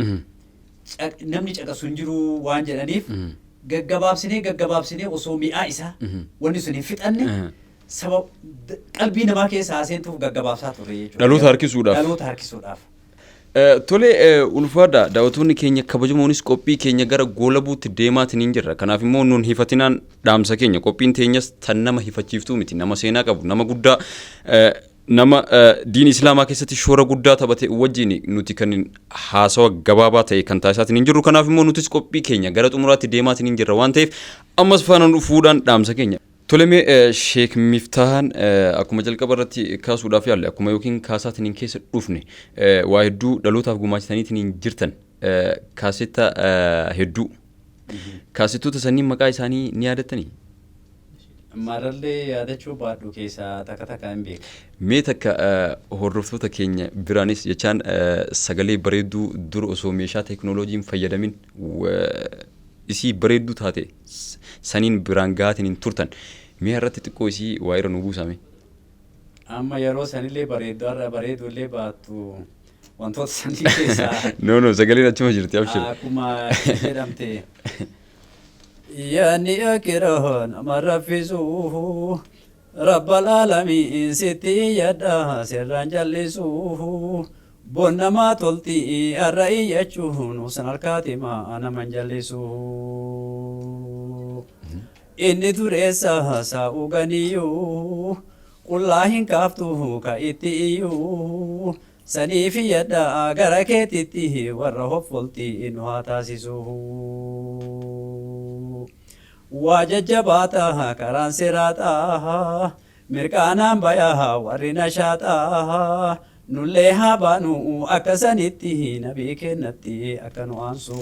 namni caqasu hin jiru waan jedhaniif gaggabaabsinee gaggabaabsinee osoo mi'aa isaa wanni sun hin fixanne saba qalbii namaa keessa haaseentuuf gaggabaabsaa turre jechuudha. Dhaloota harkisuudhaaf. Dhaloota harkisuudhaaf. Tole, ulfaadha, daawwattoonni keenya kabajamoonis, qophii keenya gara goolabuutti deemaatiin hin jirra. Kanaaf immoo nun hifatinaan dhaamsa keenya. Qophiin teenyas tan nama hifachiiftuu miti. Nama seenaa qabu, nama guddaa, nama diin islaamaa keessatti shoora guddaa taphate wajjin nuti kan haasawa gabaabaa ta'e kan taasisaatiin hin jirru. Kanaaf immoo nutis qophii keenya gara xumuraatti deemaatiin hin jirra waan ta'eef ammas faana dhufuudhaan dhaamsa keenya. Tole, mee Sheek Miftahan, akkuma jalqaba irratti kaasuudhaaf yaalle, akkuma yookiin kaasaatiin keessa dhufne, waa hedduu dhalootaaf gumaachitaniitiin hin jirtan, kaasetta hedduu. Kaasettoota sanniin maqaa isaanii ni yaadattanii? Maarallee yaadachuu baadhu keessaa takka takka hin beeku. Mee takka hordoftoota keenya biraanis, jechaan sagalee bareedduu dur osoo meeshaa teeknooloojiin fayyadamin isii bareedduu taate saniin biraan gahaatiin hin turtan. Mee irratti xiqqoo isii waa irra nu buusame. Amma yeroo sanillee bareeddu, har'a bareedullee baattu, wantoota sanii keessaa. No, no, sagaleen achuma jirti, abshir. Akkuma jedhamte. Yaanni akiroo nama raffisuu, Rabbal aalamiin sitti iyyadha sirraan jallisuu, bonnamaa tolti har'a iyyachuun usan harkaatima naman jallisuu. Inni dureessa saa'u ganiyyuu qullaa hin kaaftu ka itti iyyuu, saniif iyyadha gara keetitti warra hoffolti nu haa taasisu. Waa jajjabaata karaan siraaxaa mirqaanaan bayaa warri nashaaxaa, nullee haa baanu akka sanitti nabii kennatti akka nu aansu.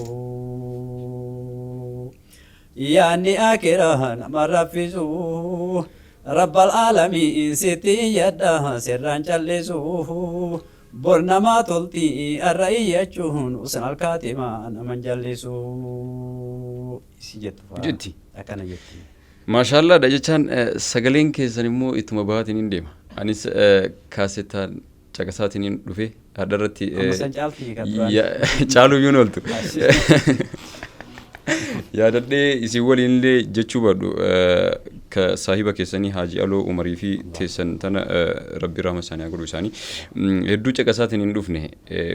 Yaanni akiraa nama raffisu, Rabbal aalamiin sitti iyyadha sirraan callisu, bor namaa tolti har'a iyyachuun usan harkaatima naman jallisu. Isi jettu fa'aa. Jetti. Akkana jetti. Maashaallaadha, jechaan sagaleen keessan immoo ittuma bahaatiin hin deema. Anis kaasettaan caqasaatiin hin dhufe hadha irratti. Amma san caalti kan duraan. Caaluu iyyuu ooltu. Yaadadhee isin waliinillee jechuu baadhu, ka saahiba keessanii Haaji Aloo Umarii fi teessan tana, Rabbi rahma isaanii haa godhu isaanii. Hedduu caqasaatiin hin dhufne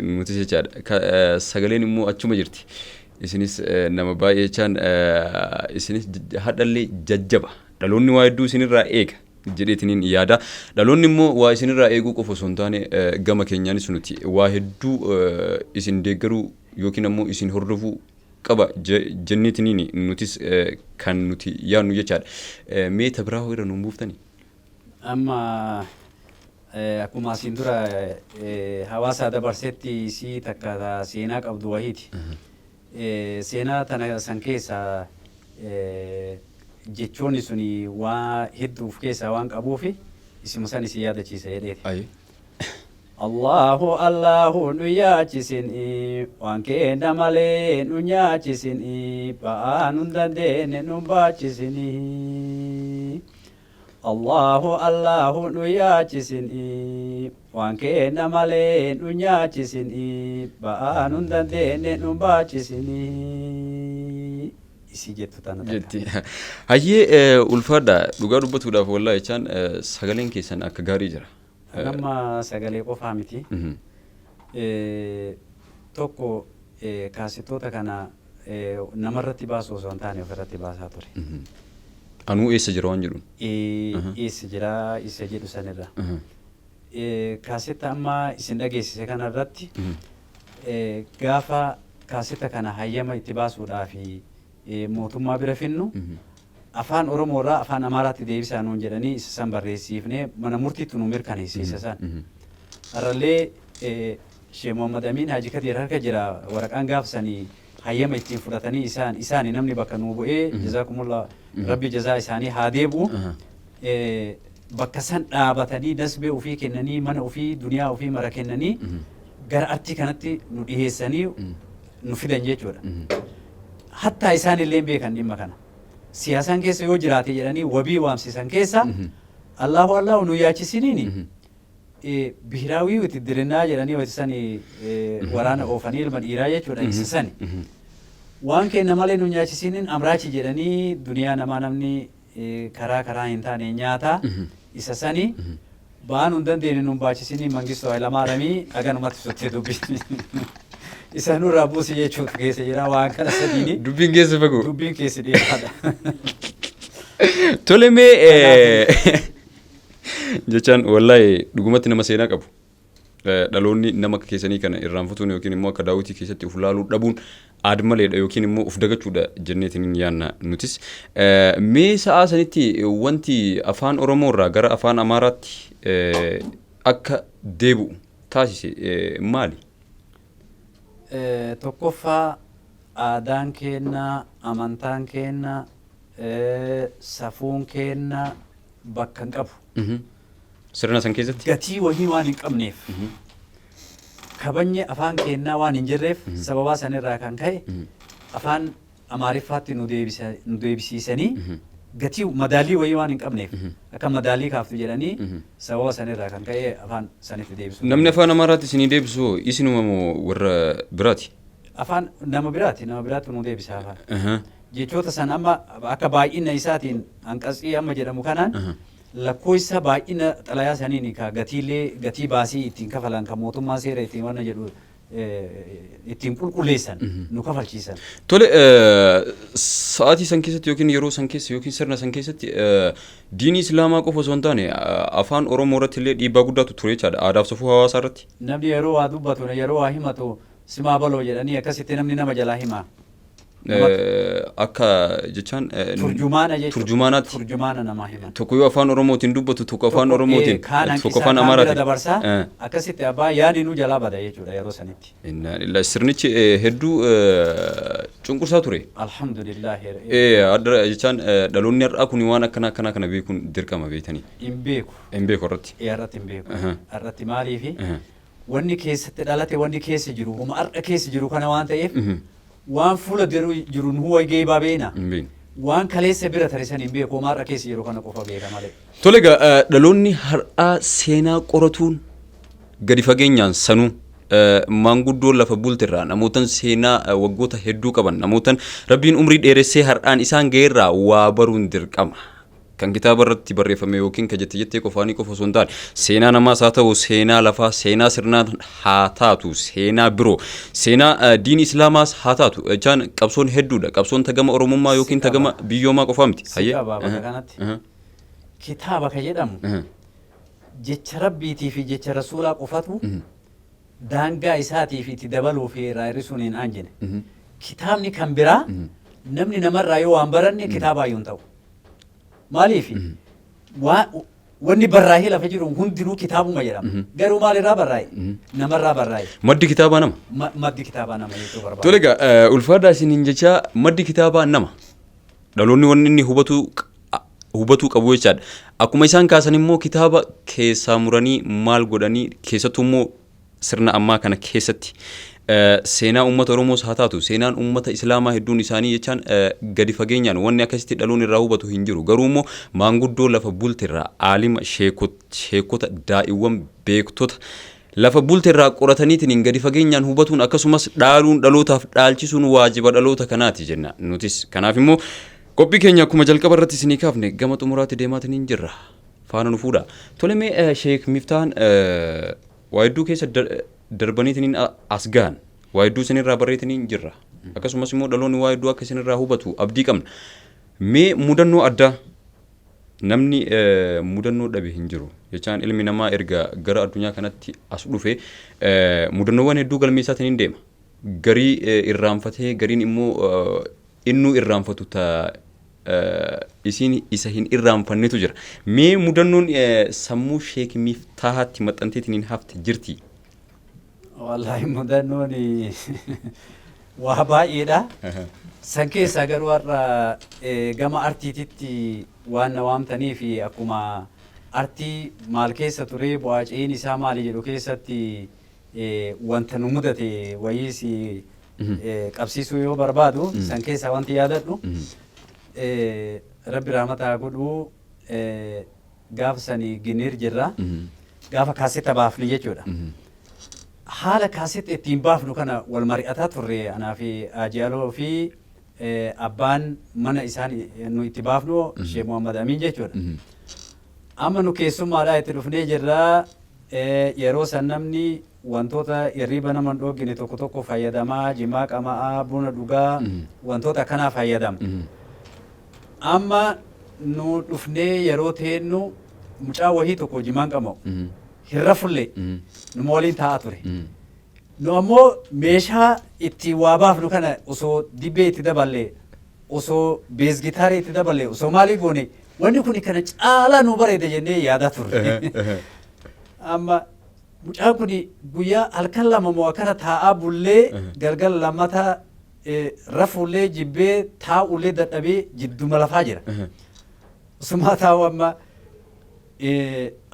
nutis jechaadha. Sagaleen immoo achuma jirti. Isinis nama baay'ee jechaan isinis hadhallee jajjaba. Dhaloonni waa hedduu isinirraa eega jedheetiniin yaada. Dhaloonni immoo waa isinirraa eeguu qofa osoo hin taane, gama keenyaanis nuti waa hedduu isin deeggaruu yookiin ammoo isin hordofuu qaba jenneetiniin nutis kan nuti yaadnu jechaadha. Mee ta biraa hoo irra nuun buuftanii? Amma akkuma asiin dura hawaasa dabarsetti isii takka seenaa qabdu wahiiti. Seenaa tana san keessa jechoonni suni waa hedduu of keessaa waan qabuufi isuma san isin yaadachiisa jedheeti. Ayi. Allahu Allahu nu yaachisin, waan keenya malee nu nyaachisin, ba'aa nun dandeenye nu baachisin. Allahu Allahu nu yaachisin, waan keenya malee nu nyaachisin, ba'aa nun dandeenye nu baachisin. Isii jettu tana takka. Jetti. Hayyee, ulfaadha. Dhugaa dubbatuudhaaf, wallaahi jechaan, sagaleen keessan akka gaarii jira. Nama sagalee qofaa miti. Tokko kaasetoota kana namarratti baasu osoo hin taane ofirratti baasaa ture. Anuu eessa jira waan jedhuun. Eessa jira isa jedhu sanirra. Kaasetta amma isin dhageessise kanarratti gaafa kaasetta kana hayyama itti baasuudhaaf mootummaa bira finnu, afaan Oromoo irraa afaan Amaaraatti deebisaa nuun jedhanii isa san barreessiifnee mana murtiitti nu mirkaneesse isa san. Har'allee Sheekh Muhammad Amiin Haji Kadir harka jira waraqaan gaafsanii hayyama ittiin fudhatanii isaan isaani namni bakka nuu bu'ee, jazaakumullah, Rabbi jazaa isaanii haa deebi'u. Bakka san dhaabatanii dasbee ofii kennanii, mana ofii, duniyaa ofii mara kennanii gara artii kanatti nu dhiheessanii nu fidan jechuudha. Hattaa isaan illee beekan dhimma kana. Siyaasaan keessa yoo jiraate jedhanii wabii waamsisan keessa Allahu Allahu nu yaachisiniini bihiraawii witidirinnaa jedhanii wati sani waraana oofanii ilma dhiiraa jechuudha isa sani. Waan kenna malee nu nyaachisiniin amraachi jedhanii duniyaa namaa namni karaa karaa hin taane nyaata isa sani. Ba'aan hin dandeenye nun baachisini Mangistuu Hayilamaariyaamii aganumatti sottee dubbiin. Isa nurraa buusi jechuutu keessa jira waan kana sadiini. Dubbiin keessa fagoo. Dubbiin keessi dheeraadha. Tole, mee jechaan, wallaahi dhugumatti nama seenaa qabu. Dhaloonni nama akka keessanii kana irraanfatuun yookiin immoo akka daawwitii keessatti of laaluu dhabuun aad maleedha yookiin immoo of dagachuudha jenneetiin hin yaanna nutis. Mee sa'aa sanitti wanti afaan Oromoo irraa gara afaan Amaaraatti akka deebi'u taasise maali? Tokkoffaa, aadaan keenna, amantaan keenna, safuun keenna bakka hin qabu. Sirna san keessatti? Gatii wahii waan hin qabneef, kabajni afaan keennaa waan hin jirreef, sababaa sanirraa kan ka'e afaan Amaariffaatti nu deebisiisanii, gatii madaalii wayii waan hin qabneef akka madaalii kaaftu jedhanii sababa sanirraa kan ka'e afaan sanitti deebisu. Namni afaan Amaaraatti isinii deebisu isinuma moo warra biraati? Afaan nama biraati, nama biraatti nu deebisa afaan. Jechoota san amma akka baay'ina isaatiin hanqatsii amma jedhamu kanaan lakkoofsa baay'ina xalayaa saniin ka gatiilee gatii baasii ittiin kafalan, ka mootummaa seera ittiin wanna jedhu ittiin qulqulleessan nu kafalchiisan. Tole, sa'aatii san keessatti yookiin yeroo san keessa yookiin sirna san keessatti diinii Islaamaa qofa osoo hin taane afaan Oromoo irratti illee dhiibbaa guddaatu ture jechaadha. Aadaaf safuu hawaasaa irratti. Namni yeroo waa dubbatu, yeroo waa himatu, simaa baloo jedhanii akkasitti namni nama jalaa hima. Akka jechaan Turjumaana jechuudha. Turjumaanaatti. Turjumaana namaa himan. Tokko yoo afaan Oromootiin dubbatu, tokko afaan Oromootiin, kaan tokko hanqisaa afaan kaan bira Amaaraatiin. dabarsaa, akkasitti abbaa yaadi nu jalaa bada jechuudha yeroo sanitti. Innaa lillahi, sirnichi hedduu cunqursaa ture. Alhamdulillah. Adda jechaan, dhaloonni har'aa kun waan akkanaa akkanaa kana beekuun dirqama beektanii. Hin beeku. Hin beeku irratti. Irratti hin beeku. Irratti maaliifi wanni keessatti dhalate, wanni keessa jiru, homa har'a keessa jiru kana waan ta'eef, waan fuula jiru nu geebaa beena. Hin beeknu. Waan kaleessa bira tare san hin beeku, homa har'a keessa jiru kana qofa beeka malee. Tole egaa, dhaloonni har'aa seenaa qoratuun gadi fageenyaan sanuu Maanguddoo lafa bultirraa, namootan seenaa waggoota hedduu qaban, namootan Rabbiin umrii dheeressee har'aan isaan ga'eerraa waa baruun dirqama. Kan kitaaba irratti barreeffame yookiin ka jette jettee qofaanii qofa osoo hin taane, seenaa namaas haa ta'u, seenaa lafaa, seenaa sirnaa haa taatu, seenaa biroo, seenaa diin Islaamaas haa taatu, jechaan qabsoon hedduudha. Qabsoon tagama Oromummaa yookiin tagama biyyoomaa qofaa miti. Si qaba bakka kanatti. Kitaaba ka jedhamu jecha Rabbiitii fi jecha Rasuulaa qofatu daangaa isaatii fi itti dabaluu fi irraa hir'isuun hin aanjine. Kitaabni kan biraa namni namarraa yoo waan baranne kitaabaayyuu hin ta'u. Maaliif? Wanni barraa'ee lafa jiru hundinuu kitaabuma jedhama. Garuu maalirraa barraa'e? Namarraa barraa'e. Maddi kitaabaa nama. Maddi kitaabaa nama jechuu barbaada. Tole egaa, ulfaadhaa isiniin jechaa, maddi kitaabaa nama. Dhaloonni wanni inni hubatuu qabu jechaadha. Akkuma isaan kaasan immoo kitaaba keessaa muranii maal godhanii, keessattuu immoo sirna ammaa kana keessatti seenaa uummata Oromoos haa taatu, seenaan uummata Islaamaa hedduun isaanii jechaan gadi fageenyaan wanni akkasitti dhaloonni irraa hubatu hin jiru. Garuu immoo maanguddoo lafa bultirraa, aalima, sheekota, daa'iwwan, beektota lafa bultirraa qorataniitiin gadi fageenyaan hubatuun, akkasumas dhaaluun, dhalootaaf dhaalchisuun waajiba dhaloota kanaati jenna nutis. Kanaaf immoo qophii keenya akkuma jalqaba irratti isinii kaafne gama xumuraatti deemaatiin hin jirra. Faana nu fuudha. Tole, mee Sheek Miftaan waa hedduu keessa darbaniitiin as gahan, waa hedduu isinirraa barreetiniin jirra. Akkasumas immoo dhaloonni waa hedduu akka isinirraa hubatu abdii qabna. Mee mudannoo addaa, namni mudannoo dhabe hin jiru. Jechaan ilmi namaa erga gara addunyaa kanatti as dhufe mudannoowwan hedduu galmeessaatiin hin deema. Garii irraanfatee, gariin immoo innuu irraanfatu, ta isiin isa hin irraanfannetu jira. Mee mudannoon sammuu Sheek Miftaahaatti maxxanteetiin hin hafte jirti? Wallaahi, mudannoon waa baay'eedha. San keessaa garuu har'a gama artiititti waan na waamtanii fi akkuma artii maal keessa ture, bu'aa ce'iin isaa maali jedhu keessatti wanta nu mudate wayiis qabsiisuu yoo barbaadu, san keessaa wanti yaadadhu, Rabbi rahmata haa godhu, gaafa sani Giniir jirra. Gaafa kaasetta baafnu jechuudha. Haala kaasetta ittiin baafnu kana wal mari'ataa turre, anaa fi Ajaaloo fi abbaan mana isaan nu itti baafnu, Sheekh Muhammad Amin jechuudha. Amma nu keessummaadhaa itti dhufnee jirra. Yeroo san namni wantoota hirriba nama hin dhoorgine tokko tokko fayyadamaa, jimaa qama'aa, buna dhugaa, wantoota akkanaa fayyadama. Amma nu dhufnee yeroo teennu mucaa wahii tokko jimaan qama'u. Hin rafullee, numa waliin taa'aa ture. Nu ammoo meeshaa itti waa baafnu kana osoo dibbee itti daballee, osoo bass gitaarii itti daballee, osoo maalii goone, wanni kun kana caalaa nu bareeda jennee yaadaa turre. Amma mucaan kun guyyaa halkan 2 moo akkana taa'aa bullee, galgala lammataa rafuullee jibbee, taa'ullee dadhabee jidduma lafaa jira. Osumaa taa'u amma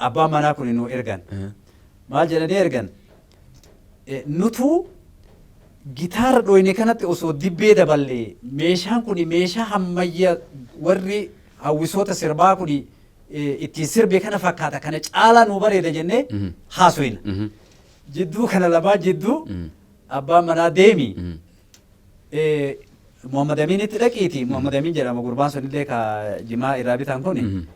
abbaan manaa kun nu ergan. Maal jedhanii ergan? Nutu gitaara dhoyne kanatti osoo dibbee daballee, meeshaan kun meeshaa hammayya warri hawwisoota sirbaa kun ittiin sirbe kana fakkaata, kana caalaa nu bareeda jennee haasoyna. Jidduu kana lamaa jidduu abbaan manaa deemi. Muhammad Aminitti dhaqiiti. Muhammad Amin jedhama gurbaan sunillee ka jimaa irraa bitan kun.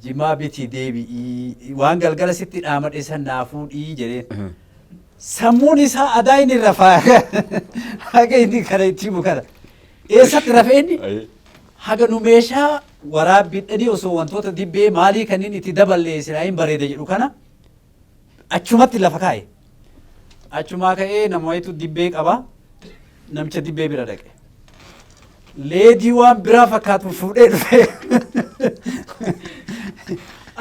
Jimaa biti deebi'ii, waan galgala sitti dhaamadhe san naa fuudhii jedheen. Sammuun isaa adaa inni rafaa haga inni kana itti himu kana. Eessatti rafee inni? Haga nu meeshaa waraabbiidhanii osoo wantoota dibbee maalii kanneen itti daballee silaa hin bareeda jedhu kana achumatti lafa kaa'e. Achumaa ka'ee nama wayitu dibbee qaba. Namicha dibbee bira dhaqe. Leedii waan biraa fakkaatu fuudhee dhufe.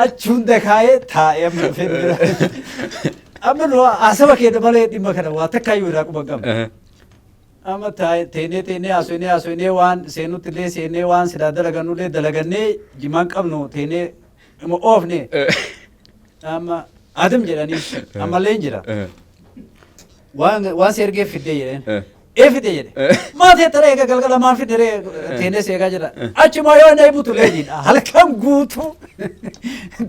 Achi hunda kaa'ee taa'ee amma dhufee bira. Amma nu haasaba keenya malee dhimma kana waa takkaayyuu irraa quba hin qabnu. Amma teenee teenee haasofnee haasofnee, waan seenutti illee seenee, waan silaa dalagannu illee dalagannee, jimaan qabnu teenee ima oofne. Amma Adam jedhanii ammallee hin jira. Waan si ergee fiddee jedheen. Ee, fide jedhe. Maa teettara eega galgala maan fidde ree, teenee si eegaa jira. Achuma yoo na himutu leediidha. Halkan guutuu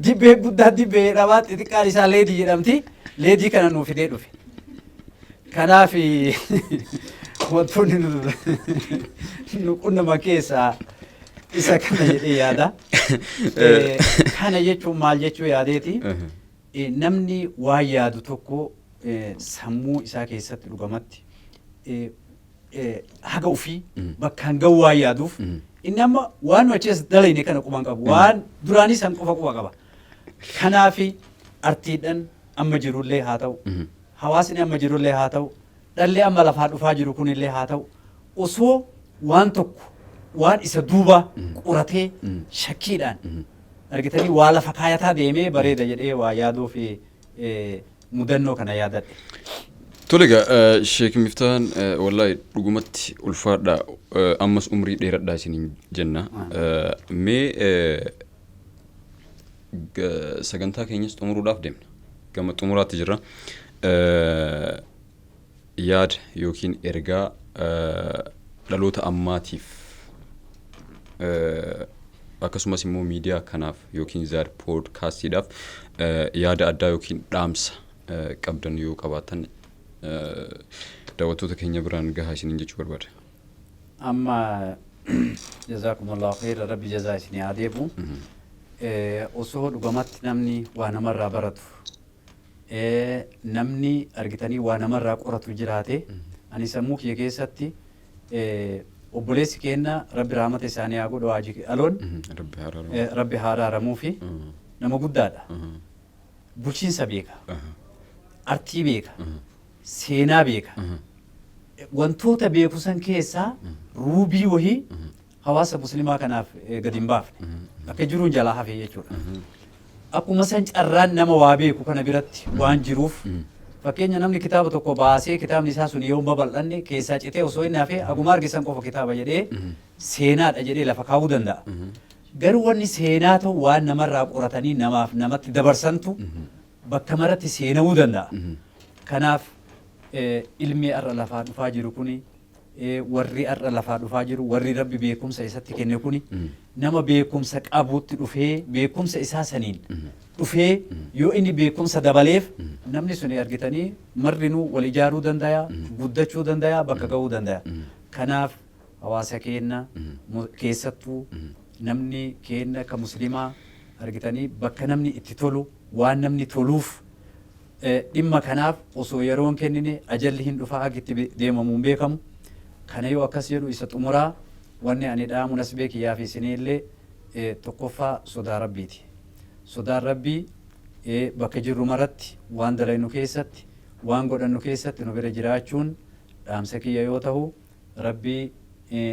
dibbee guddaa dibbee jedhamaa, xixiqqaan isaa leedii jedhamti. Leedii kana nuu fidee dhufe. Kanaaf wantoonni nu qunnama keessaa isa kana jedhee yaada. Kana jechuun maal jechuu yaadeeti? Namni waan yaadu tokko sammuu isaa keessatti dhugamatti haga ofii bakkaan ga'u waan yaaduuf, inni amma waan nu achi as dalayne kana quban qabu, waan duraanii san qofa quba qaba. Kanaafi artiidhaan amma jirullee haa ta'u, hawaasni amma jirullee haa ta'u, dhalli amma lafaa dhufaa jiru kunillee haa ta'u, osoo waan tokko waan isa duuba qoratee shakkiidhaan argitanii waa lafa kaayataa deemee bareeda jedhee waa yaaduu fi mudannoo kana yaadadhe. Tole egaa, Sheek Miftaan, wallaahi dhugumatti ulfaadha, ammas umrii dheeradhaa isiniin jenna. Mee sagantaa keenyas xumuruudhaaf deemna. Gama xumuraatti jirra. Yaada yookiin ergaa dhaloota ammaatiif, akkasumas immoo miidiyaa kanaaf yookiin Zaad Poodkaastiidhaaf yaada addaa yookiin dhaamsa qabdan yoo qabaattan, daawwattoota keenya biraan gahaa isiniin jechuu barbaada. Amma jazaakumullahu khayra, Rabbi jazaa isinii haa deebu. Osoo dhugamatti namni waa namarraa baratu, namni argitanii waa namarraa qoratu jiraate, ani sammuu kiyya keessatti obboleessi keenya, Rabbi rahmata isaanii haa godhu, Haji Aloon, Rabbi haa araaramu. Rabbi haa araaramuu fi nama guddaadha. Bulchiinsa beeka. Artii beeka. Seenaa beeka. Wantoota beeku san keessaa ruubii wahii hawaasa muslimaa kanaaf gadi hin baafne. Akka jiruun jalaa hafe jechuudha. Akkuma san carraan nama waa beeku kana biratti waan jiruuf, fakkeenya namni kitaaba tokko baasee kitaabni isaa sun yoo hin babal'anne, keessaa citee osoo inni hafee aguma argisan qofa kitaaba jedhee seenaadha jedhee lafa kaa'uu danda'a. Garuu wanni seenaa ta'u waan namarraa qoratanii namaaf namatti dabarsantu bakka maratti seenamuu danda'a. Kanaaf ilmi har'a lafaa dhufaa jiru kuni, warri har'a lafaa dhufaa jiru, warri Rabbi beekumsa isatti kenne kuni, nama beekumsa qabutti dhufee beekumsa isaa saniin dhufee yoo inni beekumsa dabaleef, namni suni argitanii marrinuu wal ijaaruu danda'a, guddachuu danda'a, bakka ga'uu danda'a. Kanaaf hawaasa keenya keessattuu namni keenya akka muslimaa argitanii bakka namni itti tolu waan namni toluuf dhimma kanaaf osoo yeroon kennine, ajalli hin dhufaa, akka itti deemamu hin beekamu. Kana yoo akkas jedhu, isa xumuraa wanni ani dhaamu nasbee kiyyaa fi isinii illee, tokkoffaa sodaa Rabbiiti. Sodaan Rabbii bakka jirru maratti, waan dalaynu keessatti, waan godhannu keessatti nu bira jiraachuun dhaamsa kiyya yoo ta'u, Rabbii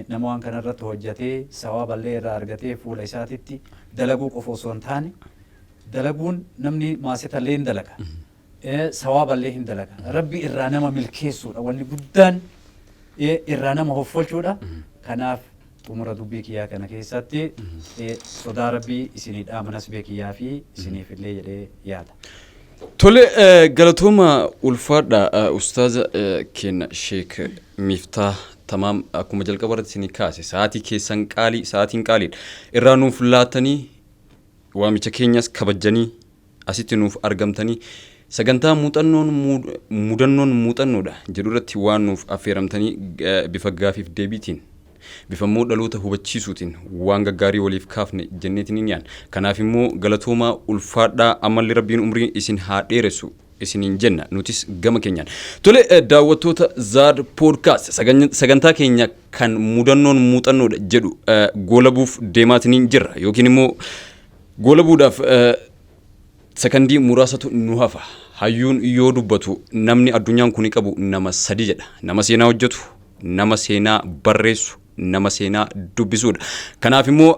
nama waan kanarratti hojjatee sawaaballee irraa argatee, fuula isaatitti dalaguu qofa osoo hin taane, dalaguun namni maasitallee hin dalaga. Sawaaballee hin dalaga. Rabbi irraa nama milkeessuudha. Wanni guddaan irraa nama hoffolchuudha. Kanaaf xumura dubbii kiyyaa kana keessatti sodaa Rabbii isinii dhaamanas beekiyyaa fi isiniif illee jedhee yaada. Tole, galatooma, ulfaadha, ustaaza keenya Sheek Miftaa Tamaam. Akkuma jalqaba irratti isinii kaase, sa'aatii keessan qaalii, sa'aatiin qaaliidha. Irraa nuuf laatanii, waamicha keenyas kabajjanii asitti nuuf argamtanii, sagantaa muuxannoon mudannoon muuxannoodha jedhu irratti waan nuuf affeeramtanii, bifa gaafiif deebiitiin, bifa immoo dhaloota hubachiisuutiin waan gaggaarii waliif kaafne jenneetiin hin yaadna. Kanaaf immoo galatoomaa, ulfaadhaa, ammallee Rabbiin umrii isin haa dheeressu isiniin jenna nutis gama keenyaan. Tole, daawwattoota Zaad Poodkaast, sagantaa keenya kan mudannoon muuxannoodha jedhu goolabuuf deemaatiniin jirra, yookiin immoo goolabuudhaaf sakandii muraasatu nu hafa. Hayyuun yoo dubbatu, namni addunyaan kuni qabu nama sadi jedha. Nama seenaa hojjetu, nama seenaa barreessu, nama seenaa dubbisuudha. Kanaaf immoo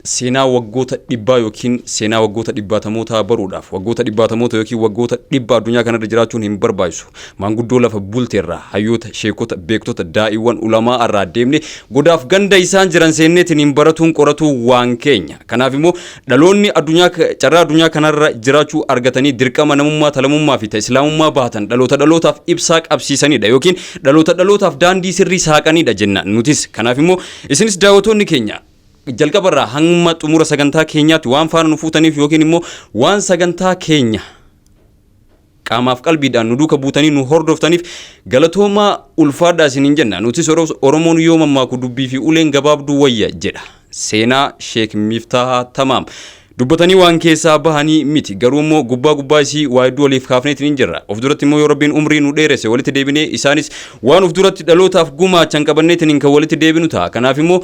seenaa waggoota dhibbaa yookiin seenaa waggoota dhibbaatamootaa baruudhaaf waggoota dhibbaatamoota yookiin waggoota dhibba addunyaa kanarra jiraachuun hin barbaachisu. Maanguddoo lafa bulteerraa, hayyoota, sheekota, beektota, daa'iiwwan, ulamaa irraa deemne godaaf ganda isaan jiran seenneetiin hin baratuun qoratuu waan keenya. Kanaaf immoo dhaloonni addunyaa carraa addunyaa kanarra jiraachuu argatanii dirqama namummaa, talamummaa fi ta islaamummaa baatan dhaloota dhalootaaf ibsaa qabsiisanidha yookiin dhaloota dhalootaaf daandii sirrii saaqanidha jenna nutis. Kanaaf immoo isinis daawwattoonni keenya jalqabarraa hamma xumura sagantaa keenyaatti waan faana nu fuutaniif yookiin immoo waan sagantaa keenya Qaamaaf qalbiidhaan nu duuka buutanii nu hordoftaniif galatoomaa, ulfaadhaa isiniin jenna. Nutis Oromoon yoo mammaaku "Dubbii fi uleen gabaabduu wayya" jedha. Seenaa Sheek Miftaahaa Tamaam dubbatanii waan keessaa bahanii miti, garuu immoo gubbaa gubbaa isii waa hedduu waliif kaafneetiin hin jirra. Of duratti immoo yoo Rabbiin umrii nu dheeresse walitti deebinee isaanis waan of duratti dhalootaaf gumaachan qabanneetiin kan walitti deebinu ta'a. Kanaaf immoo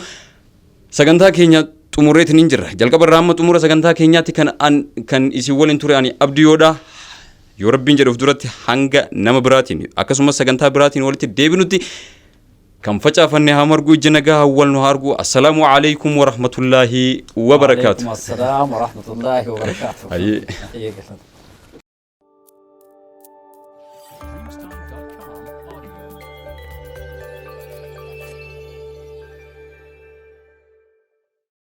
sagantaa keenya xumurreetiin hin jirra. Jalqaba irraa amma xumura sagantaa keenyaatti kan an kan isin waliin ture ani Abdiyoodha. Yoo Rabbiin jedhe of duratti hanga nama biraatiin akkasumas sagantaa biraatiin walitti deebinutti, kan facaafanne haa margu, ija nagaa hawwal nu haa argu. Assalaamu alaikum warahmatullaahi wabarakaatu. وعليكم السلام ورحمة الله وبركاته. Hayyee. Hayyee galata.